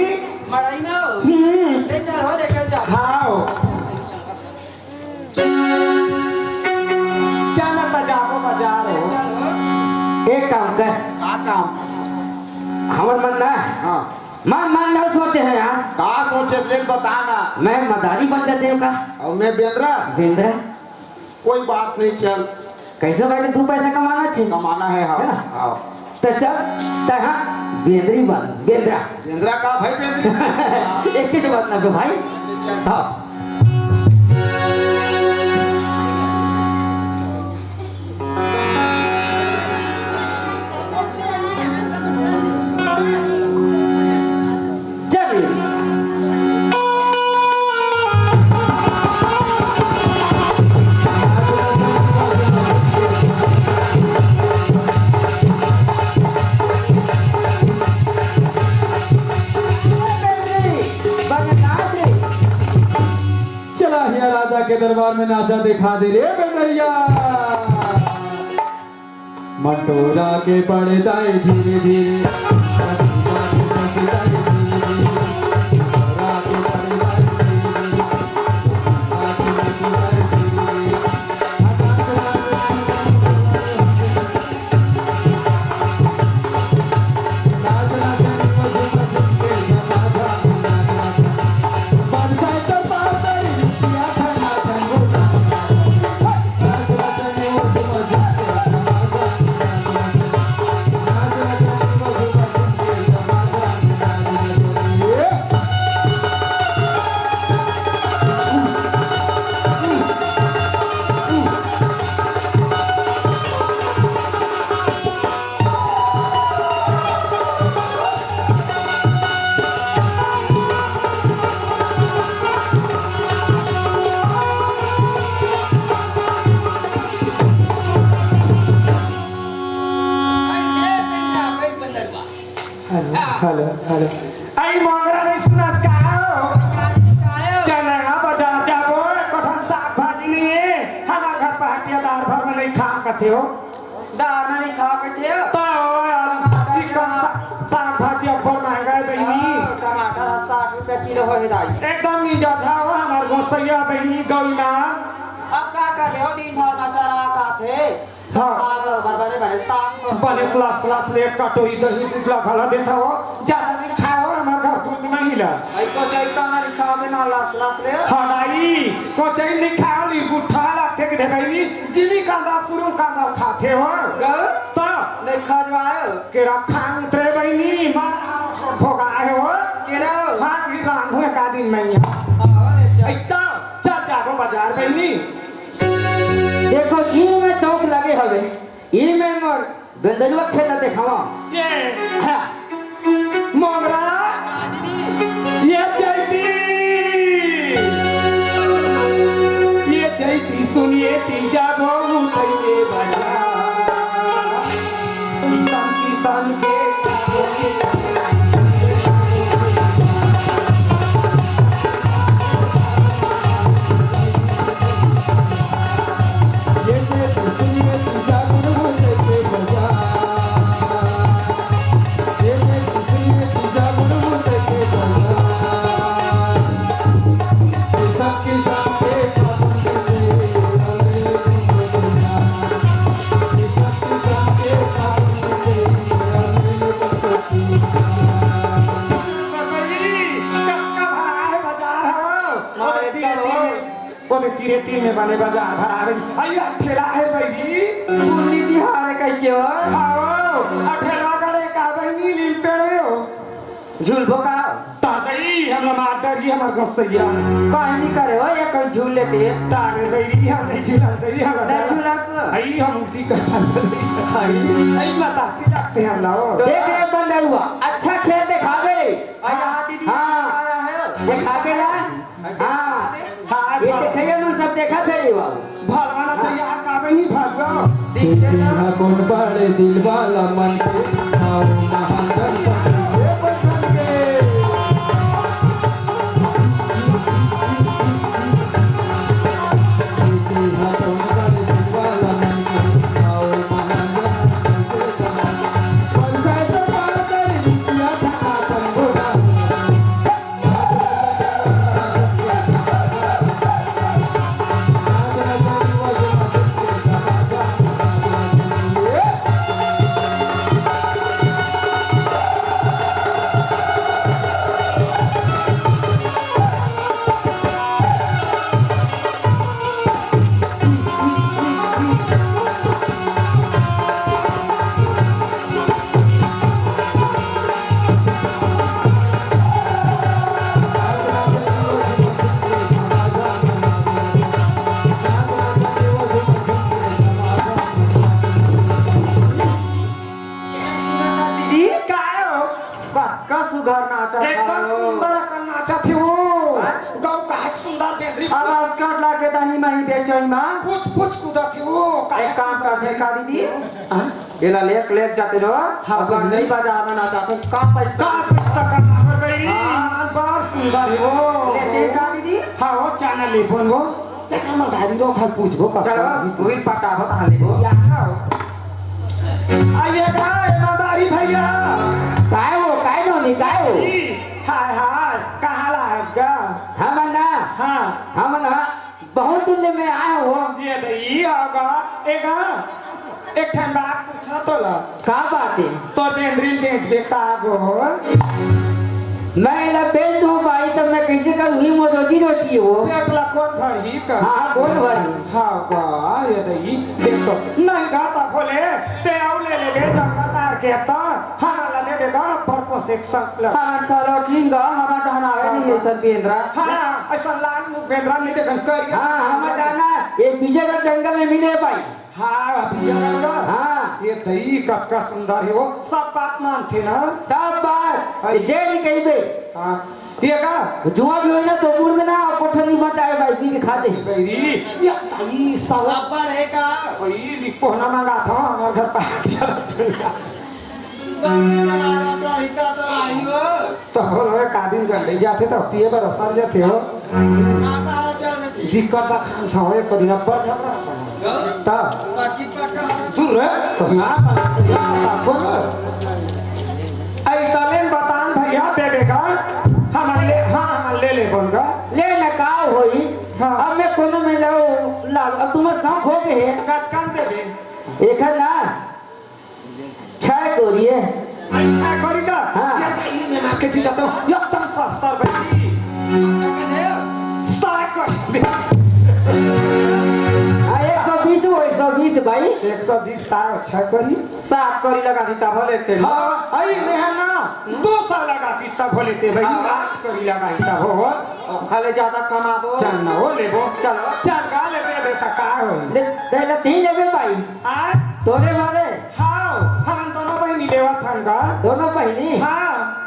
मड़ई ना हो। हम्म। ले चल हो, देखे चल। हाँ हो। चल ना, त जाबो बजार हो। एक काम कर। का काम? हमर मन ना। हाँ। मन, मन ना सोचे हे यार। का सोचे, ले बता ना। मैं मदारी बन जाते हो का? अउ मैं बेंदरा? बेंदरा। कोई बात नहीं, चल। कइसे करके दू पैसा कमाना हे। कमाना हे, हाँ। है ना? हाँ। त चल, त हाँ, बेंदरी बन, बेंदरा। बेंदरा का भाई, बेंदरी? एक ही तो बात ना तो भाई। चल। हाँ। चलिए। चला हिया राजा के दरबार में नाचा दिखा दे रे बेटैया। मंटोरा के पड़ताई धीरे धीरे। Hello, hello, hello. अई मोंगरा नइ सुनस का हो? चल ना, बाजार जाबो, कठन साग भाजी नइ हे, हमर घर पहाटिया दार भर में नइ खांव कथे हो। दार में नइ खांव कथे हो? तो यार, टमाटर चिकन का सा-, साग भाजी अब्बड़ महंगा हे बहिनी। हाँ, टमाटर ह साठ रुपया किलो होही दाई। एकदम मिल जात हे हो हमर गोसैया बहिनी गौना। अब का करबे हो, दिन भर में चरा खाथे। हाँ। साग अउ बने, बने साग तो बने लस लस ले एक कटोरी दही दूध ला घला देत हो, ज्यादा नइ खाय हो, हमर घर दूध नइ ला। अई कोचई का नइ खाय दे ना लस लस ले। हाँ दाई, कोचई नइ खाय हो, ली गुठा ला फेंक दे बहिनी, जीवी कांदा, सुरू कांदा खाथे हो। गौ? तो? नइ खजवाय हो। केरा खान उतरे बहिनी, मार भोगा हे हो। केरा? हाँ, ई रांधो एका दिन में ही। हाँ, अरे चल। एकदम, चल जाबो बाजार बहिनी। देखो, ई में चौक लगे हवे, ई में मोर बेंदरुआ खेला देखावा। ये, हाँ। मोंगरा, ये चैती, ये चैती सुनिए तीजा बहु तैये बजा। किसान, किसान के कतका भरा हे बाजार हवो। अरे, ओदे तीरे तीर में, ओदे तीरे तीर में बने बाजार भरा हे। अइया ठेला हे बहिनी। पूर्णी तिहार हे कहिके हो। हाँ, आ ठेला गड़े का बहिनी लीम पेड़ में हो। झूलबो का? ता दई, हमला मार डरही हमर गोसैया। काहे नइ करे हो, ये कोई झूल लेते। तारे बहिनी, हम नइ झूलन दई, हम नइ झूलस। अई, हम उल्टी कर। अई। अई, बतासी लगते हैं हम लाओ। देख रे बंदरुआ, अच्छा खेल देखाबे। अई, हाँ, दीदी, हाँ। आया है। देखाबे ला। हाँ। हाँ, ये भल- देखइया मन सब देखत हे ये बाबू। भलवाना से यार काबे नहीं भाग जाओ। देखते हैं। कोन बड़े दिल वाला मन के, आओ महागणपति देव बन के। देखते हैं कोन बड़े दिल वाला मन के, आओ महागणपति देव बन के। पंचायत पाकर रुपया था तंबोला। दीदी, काय हो? कतका सुघर नाचत हव। सुंदर अकन नाचत हे वो। हाँ? गौ काहे सुंदर बेंदरी। अब स्कर्ट लाके तनी मही बेचई मा। कुछ, कुछ कूदत हे वो। एक काम कर दे का दीदी? हाँ? एला लेक, लेक जाते रहो। हाँ, अब बहिनी। नई बाजार में नाचत हे। का पैसा? का पैसा का मार गई? हाँ। बड़ सुंदर हे वो। लेते का दीदी? हाँ, वो चना लेबो वो। चना मदारी रो खाल पूछबो का? चलो, तू ही पटावत हाले वो। या आओ। आइए गा, ए मदारी भैया। काय हो, काय नोनी, काय हो? हाय, हाय, कहाँ ला है गा? हम ना, हाँ। हम ना, बहुत दिन में आए हो। ये दे, ई आओ गा, ए गा, एक ठन बात पूछना तो ला। का बात है? तो बेंदरी बेच दे का गो? मैं एला बेच दूं भाई, तो मैं कैसे करूं? ही मोर रोजी रोटी हो। पेट ला कौन भरही का? हाँ, हाँ, कौन भरही? हाँ, वाह, ये सही। देख तो, नहीं घाटा खोले, ते आउ ले ले बे, जंगल तार के तो, हमारा ले ले बा, पर को से एक संग लग। हाँ, चलो ठीक बा, हमारा डहना है, नहीं, ये सब बेंदरा। हाँ, ऐसा लाल मुंह बेंदरा नहीं देखन कर। हाँ, हमारा डहना, ये पीछे का जंगल में मिले भाई। हाँ, अभी जाना बा। हाँ। ये दही कतका सुंदर हे वो, सब बात मानथे ना? सब बात। हाँ। ये जे भी कहिबे। हाँ। ये का? जुआ भी होई ना तो मुड़ में ना, कोठरी बचाए भाई, पी के खाते। बहिरी, ये दही सब। अब्बड़ हे का? वही लिखो ना मंगा था, हमारे घर पर। तो बोल रहे, काबिल कर ले जाते तो पिए बर असर जाते हो। दिक्कत बा खान था, एक करी अब्बड़ झगड़ा। तब दूर रहे, तो यहाँ पर, यहाँ पर बोल। ऐ तलेन बतान भैया, दे देगा। हम ले, हाँ, हम ले ले बोल रहा। ले न का होई? हाँ। अब मैं कोनो में लो, ला, अब तुम्हार शौक हो गए है। कतकन देबे? एकर ना, छह कोरी है। अच्छा, कोरी का? हाँ। ये भाई, ये में मार के जीता तो, ये तम सस्ता भाई। सात कोरी। हाँ, एक सौ बीस हो, एक सौ बीस भाई। एक सौ बीस का अच्छा कोरी। सात कोरी लगा दी तब लेते। हाँ, आई में है ना, दो सौ लगा दी सब लेते भाई। हाँ। सात कोरी लगा दी तब हो। ओखा ले जादा कमाबो। चल ना, वो लेबो। चलो। चल, का लेबे, बेटा, का हो? दे, दे ले, तीन लेबे भाई। आ? तोरे वाले? हाँ, हम दोनों बहिनी लेवत हन का? दोनों बहिनी? हाँ।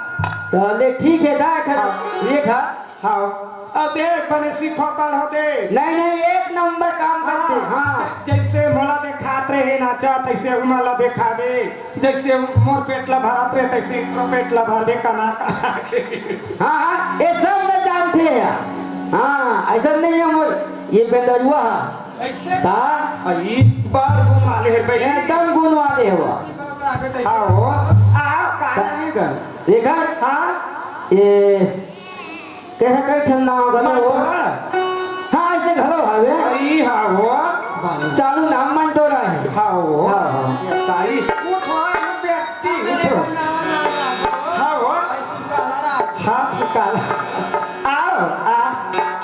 तो ले, ठीक है, दा, खा, हाँ। ये खा। हाँ। अब देख, बने सीखो, पढ़ो दे। नहीं, नहीं, एक नंबर काम करते, हाँ। हाँ। जैसे मोला देखात रहे नाचा, तैसे उमा ला देखाबे। जैसे मोर पेट ला भरत रहे, तैसे एकरो पेट ला भरबे कना कना के। हाँ, हाँ, ये सब मैं जानते हैं। हाँ, ऐसा नहीं है मोर, ये बेंदरुआ है। ऐसे? का? अई, बड़ गुण वाले है भाई। एकदम गुण वाले हो। आओ, आओ, का नहीं कर? देखा? हाँ? ये कैसे कई ठंडा हो गलो हो? मंटोरा? हाँ, ऐसे घलो हवे। अई, हाँ हो। चालू नाम मंटोरा है। हाँ हो। हाँ, हाँ। ताई, उठो, व्यक्ति, उठो। हाँ हो। हाँ, सुकाला। आओ, आ,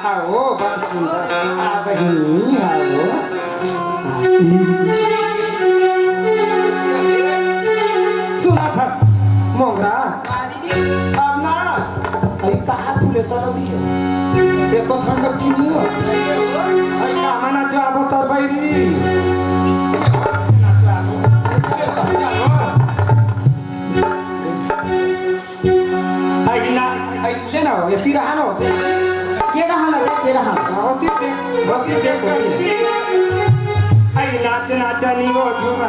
आओ, बड़ सुंदर। आ, बहिनी, आओ। सुना था, मोंगरा। अब ना, अरे कहाँ तू लेता रही है? देखो ठंडक की नहीं हो। अरे कहाँ ना जाबो तर बैरी। अरे ना, अरे ले ना, ये सिरहा ना होते। ये रहा ना, ये रहा। होती देख, होती देख, होती। अरे नाच नाचा नहीं वो झूमा।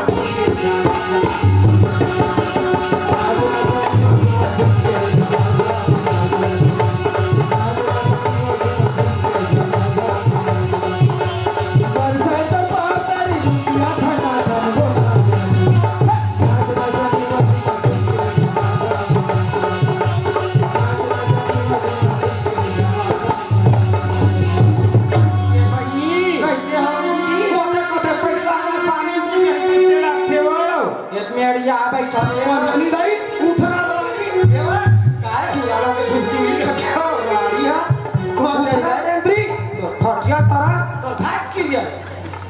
कैसे हो दीदी? कोते कोते पैसा में पानी पी के कैसे रखे हो? खेत में अड़िया बैठा है। नहीं भाई, उठना वाली। ये वाला काय बुलावा के घुमती हुई रखे हो? गाड़ी है। कौन उठना है? बेंदरी। तो खटिया तरा, तो भाग की गया।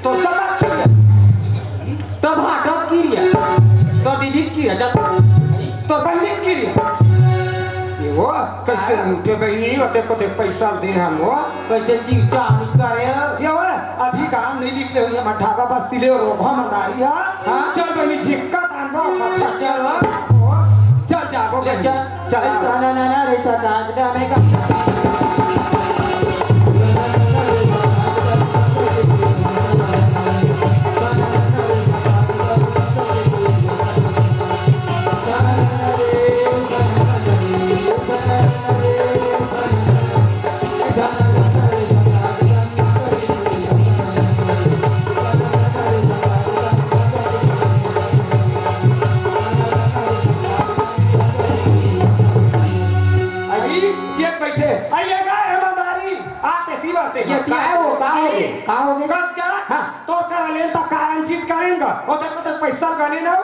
तो तबाह की गया। तो भाटक की गया। तो दीदी की गया। चल। तो बहनी की गया। ये वो कैसे उठे बहनी होते को देख पैसा दे हम वो। कैसे चिंता नहीं करे? ये वो अभी काम नहीं निकले हुए मठाबा बस्ती ले रोग हम ना रही है। हाँ? चल बहनी झिक्का तान रो खर्चा। चल। चल जाबो ले बहनी। चल। चला। ना, ना, ना, रे, सदा, सदा, मैं का- अभी ये बैठे, आइएगा ईमानदारी, आते सी बातें। ये क्या है वो? कहाँ हो गए? कहाँ हो गए? कस का? हाँ। तो कर ले तो कारण जीत करेंगे। वो तो, तो पैसा गने ना हो।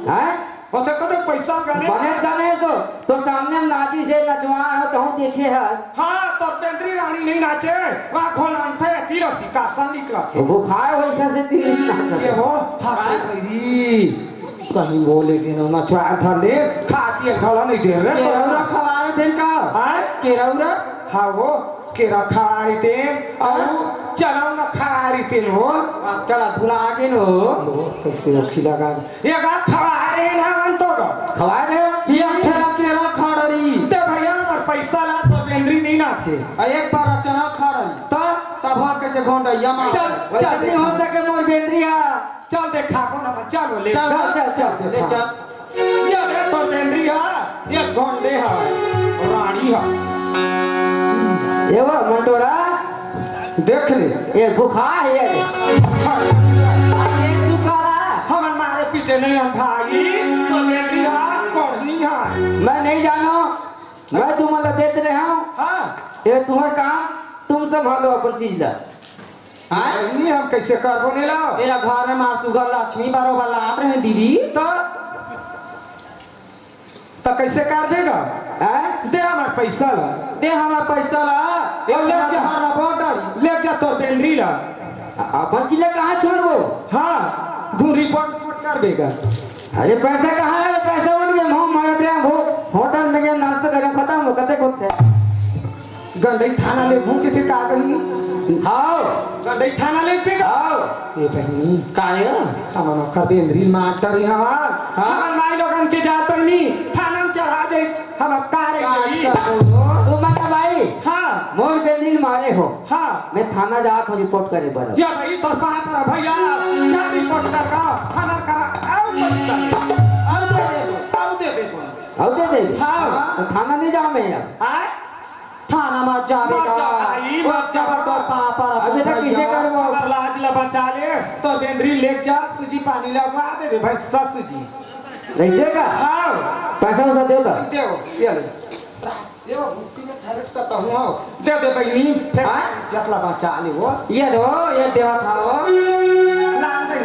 हैं? वो तो, तो पैसा गने। बने जाने तो, तो सामने नाची से नचवा हो तो हूँ देखे है। हाँ, तो बेंदरी रानी नहीं नाचे, वहाँ घोलान थे, तीर सिकासन निकला थे। वो खाए हो इधर से तीर नहीं नाचे। ये वो, हाँ, भाई। सही बोले के ना, नचा धर ले, खा के खला नहीं दे रे। केरौरा खवाए देन का? हाँ? केरौरा? हाँ वो, केरा खवाए देन, और हाँ? चना न खवाए देन हो। चला भुला के नो। लो, कैसे अखी लगा। ये का खवाए देन हम तो का। खवाए देन? ये अक्षरा केरा खा रही। ते भैया, हमर पैसा ला तो बेंदरी नहीं नाचे। आ, एक बार चना खा रही। तो? तब हम कैसे घोंडा, ये मार। चल, वैसे चल, नहीं हो सके मोर बेंदरी, हाँ। चल देखाबो ना, चल ले। चल, चल, चल, चल, ले देखा। चल। ये देख तोर बेंदरी हा। ढोंडे हवय, रानी ह। ये वो मंटोरा, देख ले। ये भूखा है ये। हाँ। ये सुकारा। हमन मारे पीटे नहीं हम भाई, तो बेटी हा, कोढ़नी हा। मैं नहीं जानो, मैं तुमन ला देत रहे हूँ। हाँ। ये तुम्हारा काम, तुम संभालो अपन चीज ला। हाँ? नहीं, हम कैसे करबो नहीं ला? तेरा घर में माँ सुगर लक्ष्मी बरोबर लात रहे दीदी। तो त कइसे कर देगा? हैं? दे हमर पइसा ला। दे हमर पइसा ला। ए, ले जा। हमारा बॉटल। ले जा तोर बेंदरी ला। अपन किला कहाँ छोड़बो? हाँ, धुन रिपोर्ट, रिपोर्ट कर देगा। अरे पैसा कहाँ है? पैसा उठ गया, हम मरत रहे, वो होटल में गया, नाश्ता करके खत्म हो, कते कुछ है। गंडई थाना ले भूख के का कही? हाव। गंडई थाना ले पे का? हाव। ए बहिनी। काय? हमन ओखर बेंदरी मार डरे हवन। हाँ? हमन माई लोगन के जात बहिनी थाना में चढ़ा दे। हम का रे का गई? अच्छा बोलो। तू मत भाई। हाँ। मोर बेंदरी मारे हो। हाँ। मैं थाना जात हूँ रिपोर्ट करे बर। या भाई, बस बात है भैया, जा रिपोर्ट कर का, थाना करा, आओ बच्चा। आओ दे दे, आओ दे दे। आओ दे दे। हाँ। तो थाना नहीं जाओ मैं यार। आए? थाना मत जाबे मत का। जा भाई, मत जा। तोर पापा अबे तो किसे भैया। करबो? हमर लाज ला बचा ले, तो बेंदरी ले जा, सूजी पानी लगवा दे रे भाई, ससुर जी। रहिसे का? हाँ। पैसा वैसा दे तो। देव, ये ले। देव, भक्ति में ठहरे तो कहूँ आओ। दे दे बहिनी, फिर हाँ? जतला बचा ले वो। ये दो, ये देवा था वो। लान दे।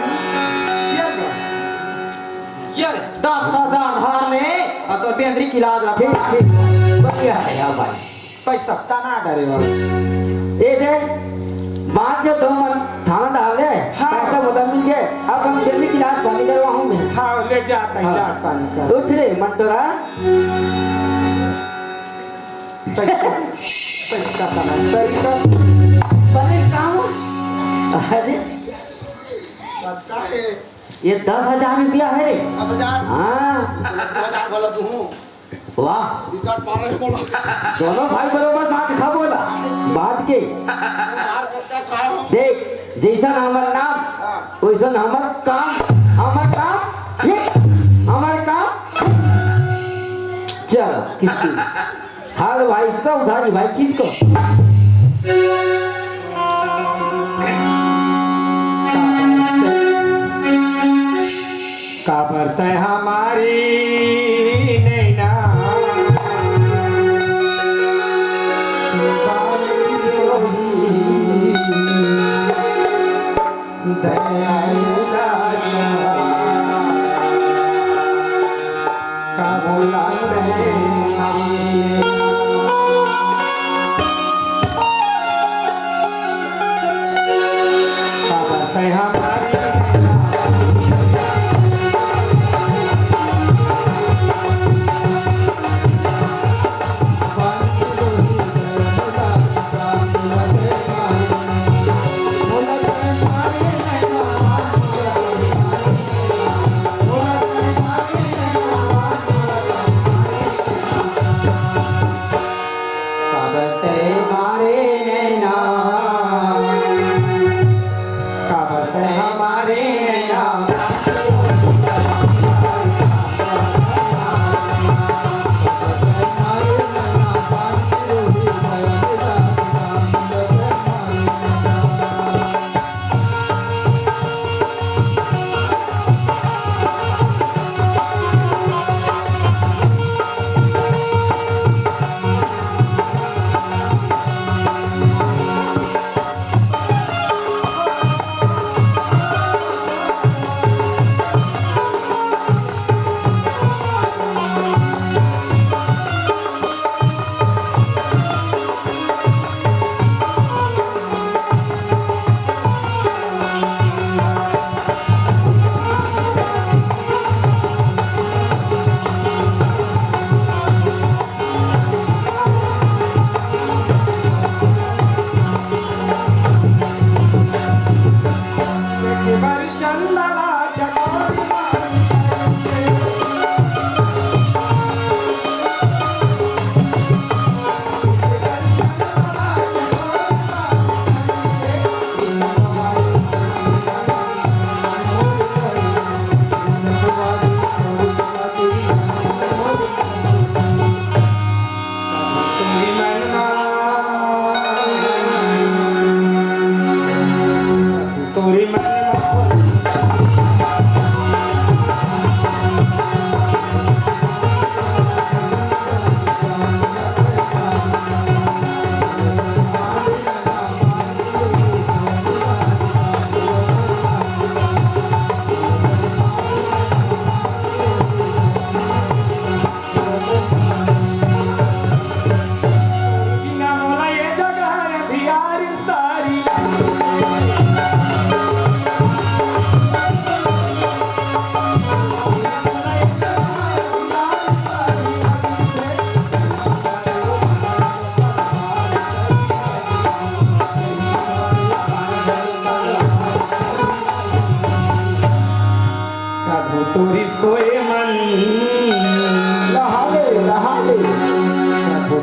ये ले। ये ले। दस हजार धार ले, और तो बेंदरी की लाज रख। ठीक, ठीक। बढ़िया है यार भाई। पैसा तना डरे हो। ए दे, बात जो दो मन थाना डाल दे, हाँ। पैसा मुद्दा मिल गए, अब हम जल्दी गिलास पानी करवा हूँ मैं। हाँ, ले जा, हाँ। जा पानी कर। उठ रे, मंटोरा। पैसा, पैसा तना, पैसा। बड़े काम। अरे। लगता है। ये दस हजार रुपया है। दस हजार? हाँ। दो हजार बोला तू हूँ। वाह। रिकॉर्ड मारे बोला। दोनों भाई बरोबर बात खा बोला। बात के। मार करता खाया हम। देख, जैसन हमर नाम, हाँ। वैसन हमर काम। हमर काम, ये, हमर काम। चलो, किसकी? हाल भाई इसका उधारी भाई किसको? काबर तै हमारी नैना दयालु राजा, का बोला रे? काबर तै हमारी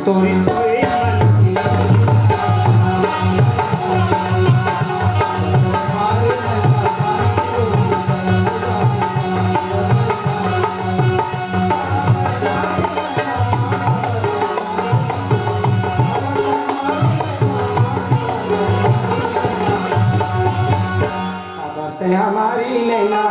तोरी सोई मन की। हमारी नैना।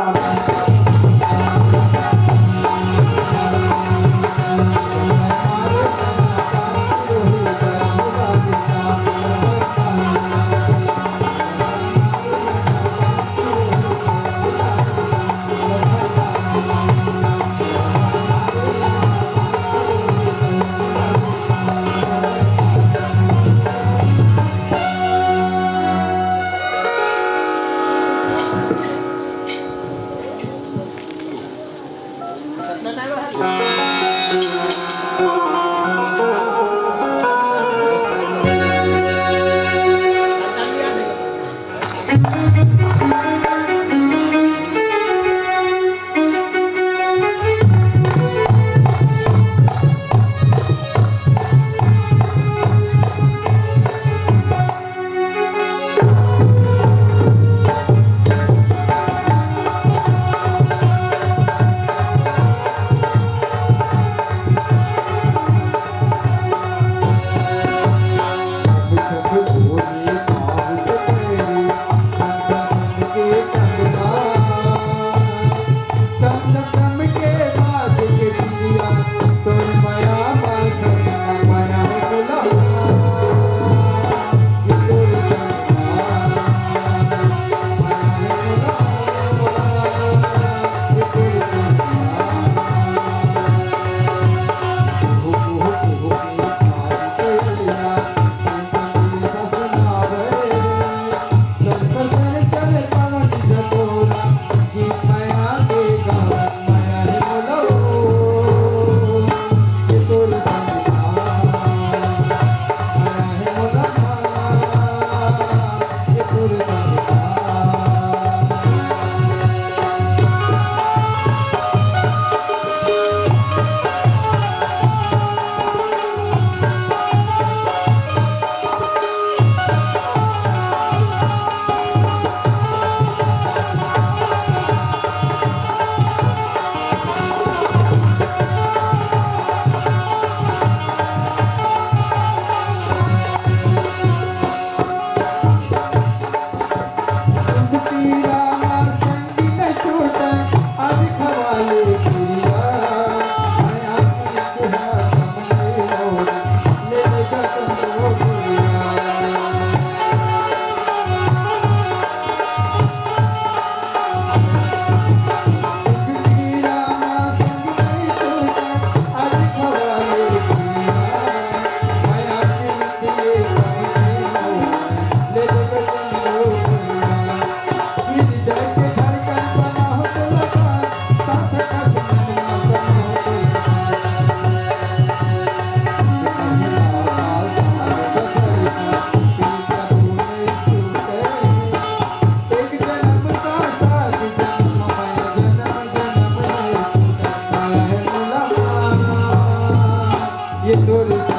ये तोरे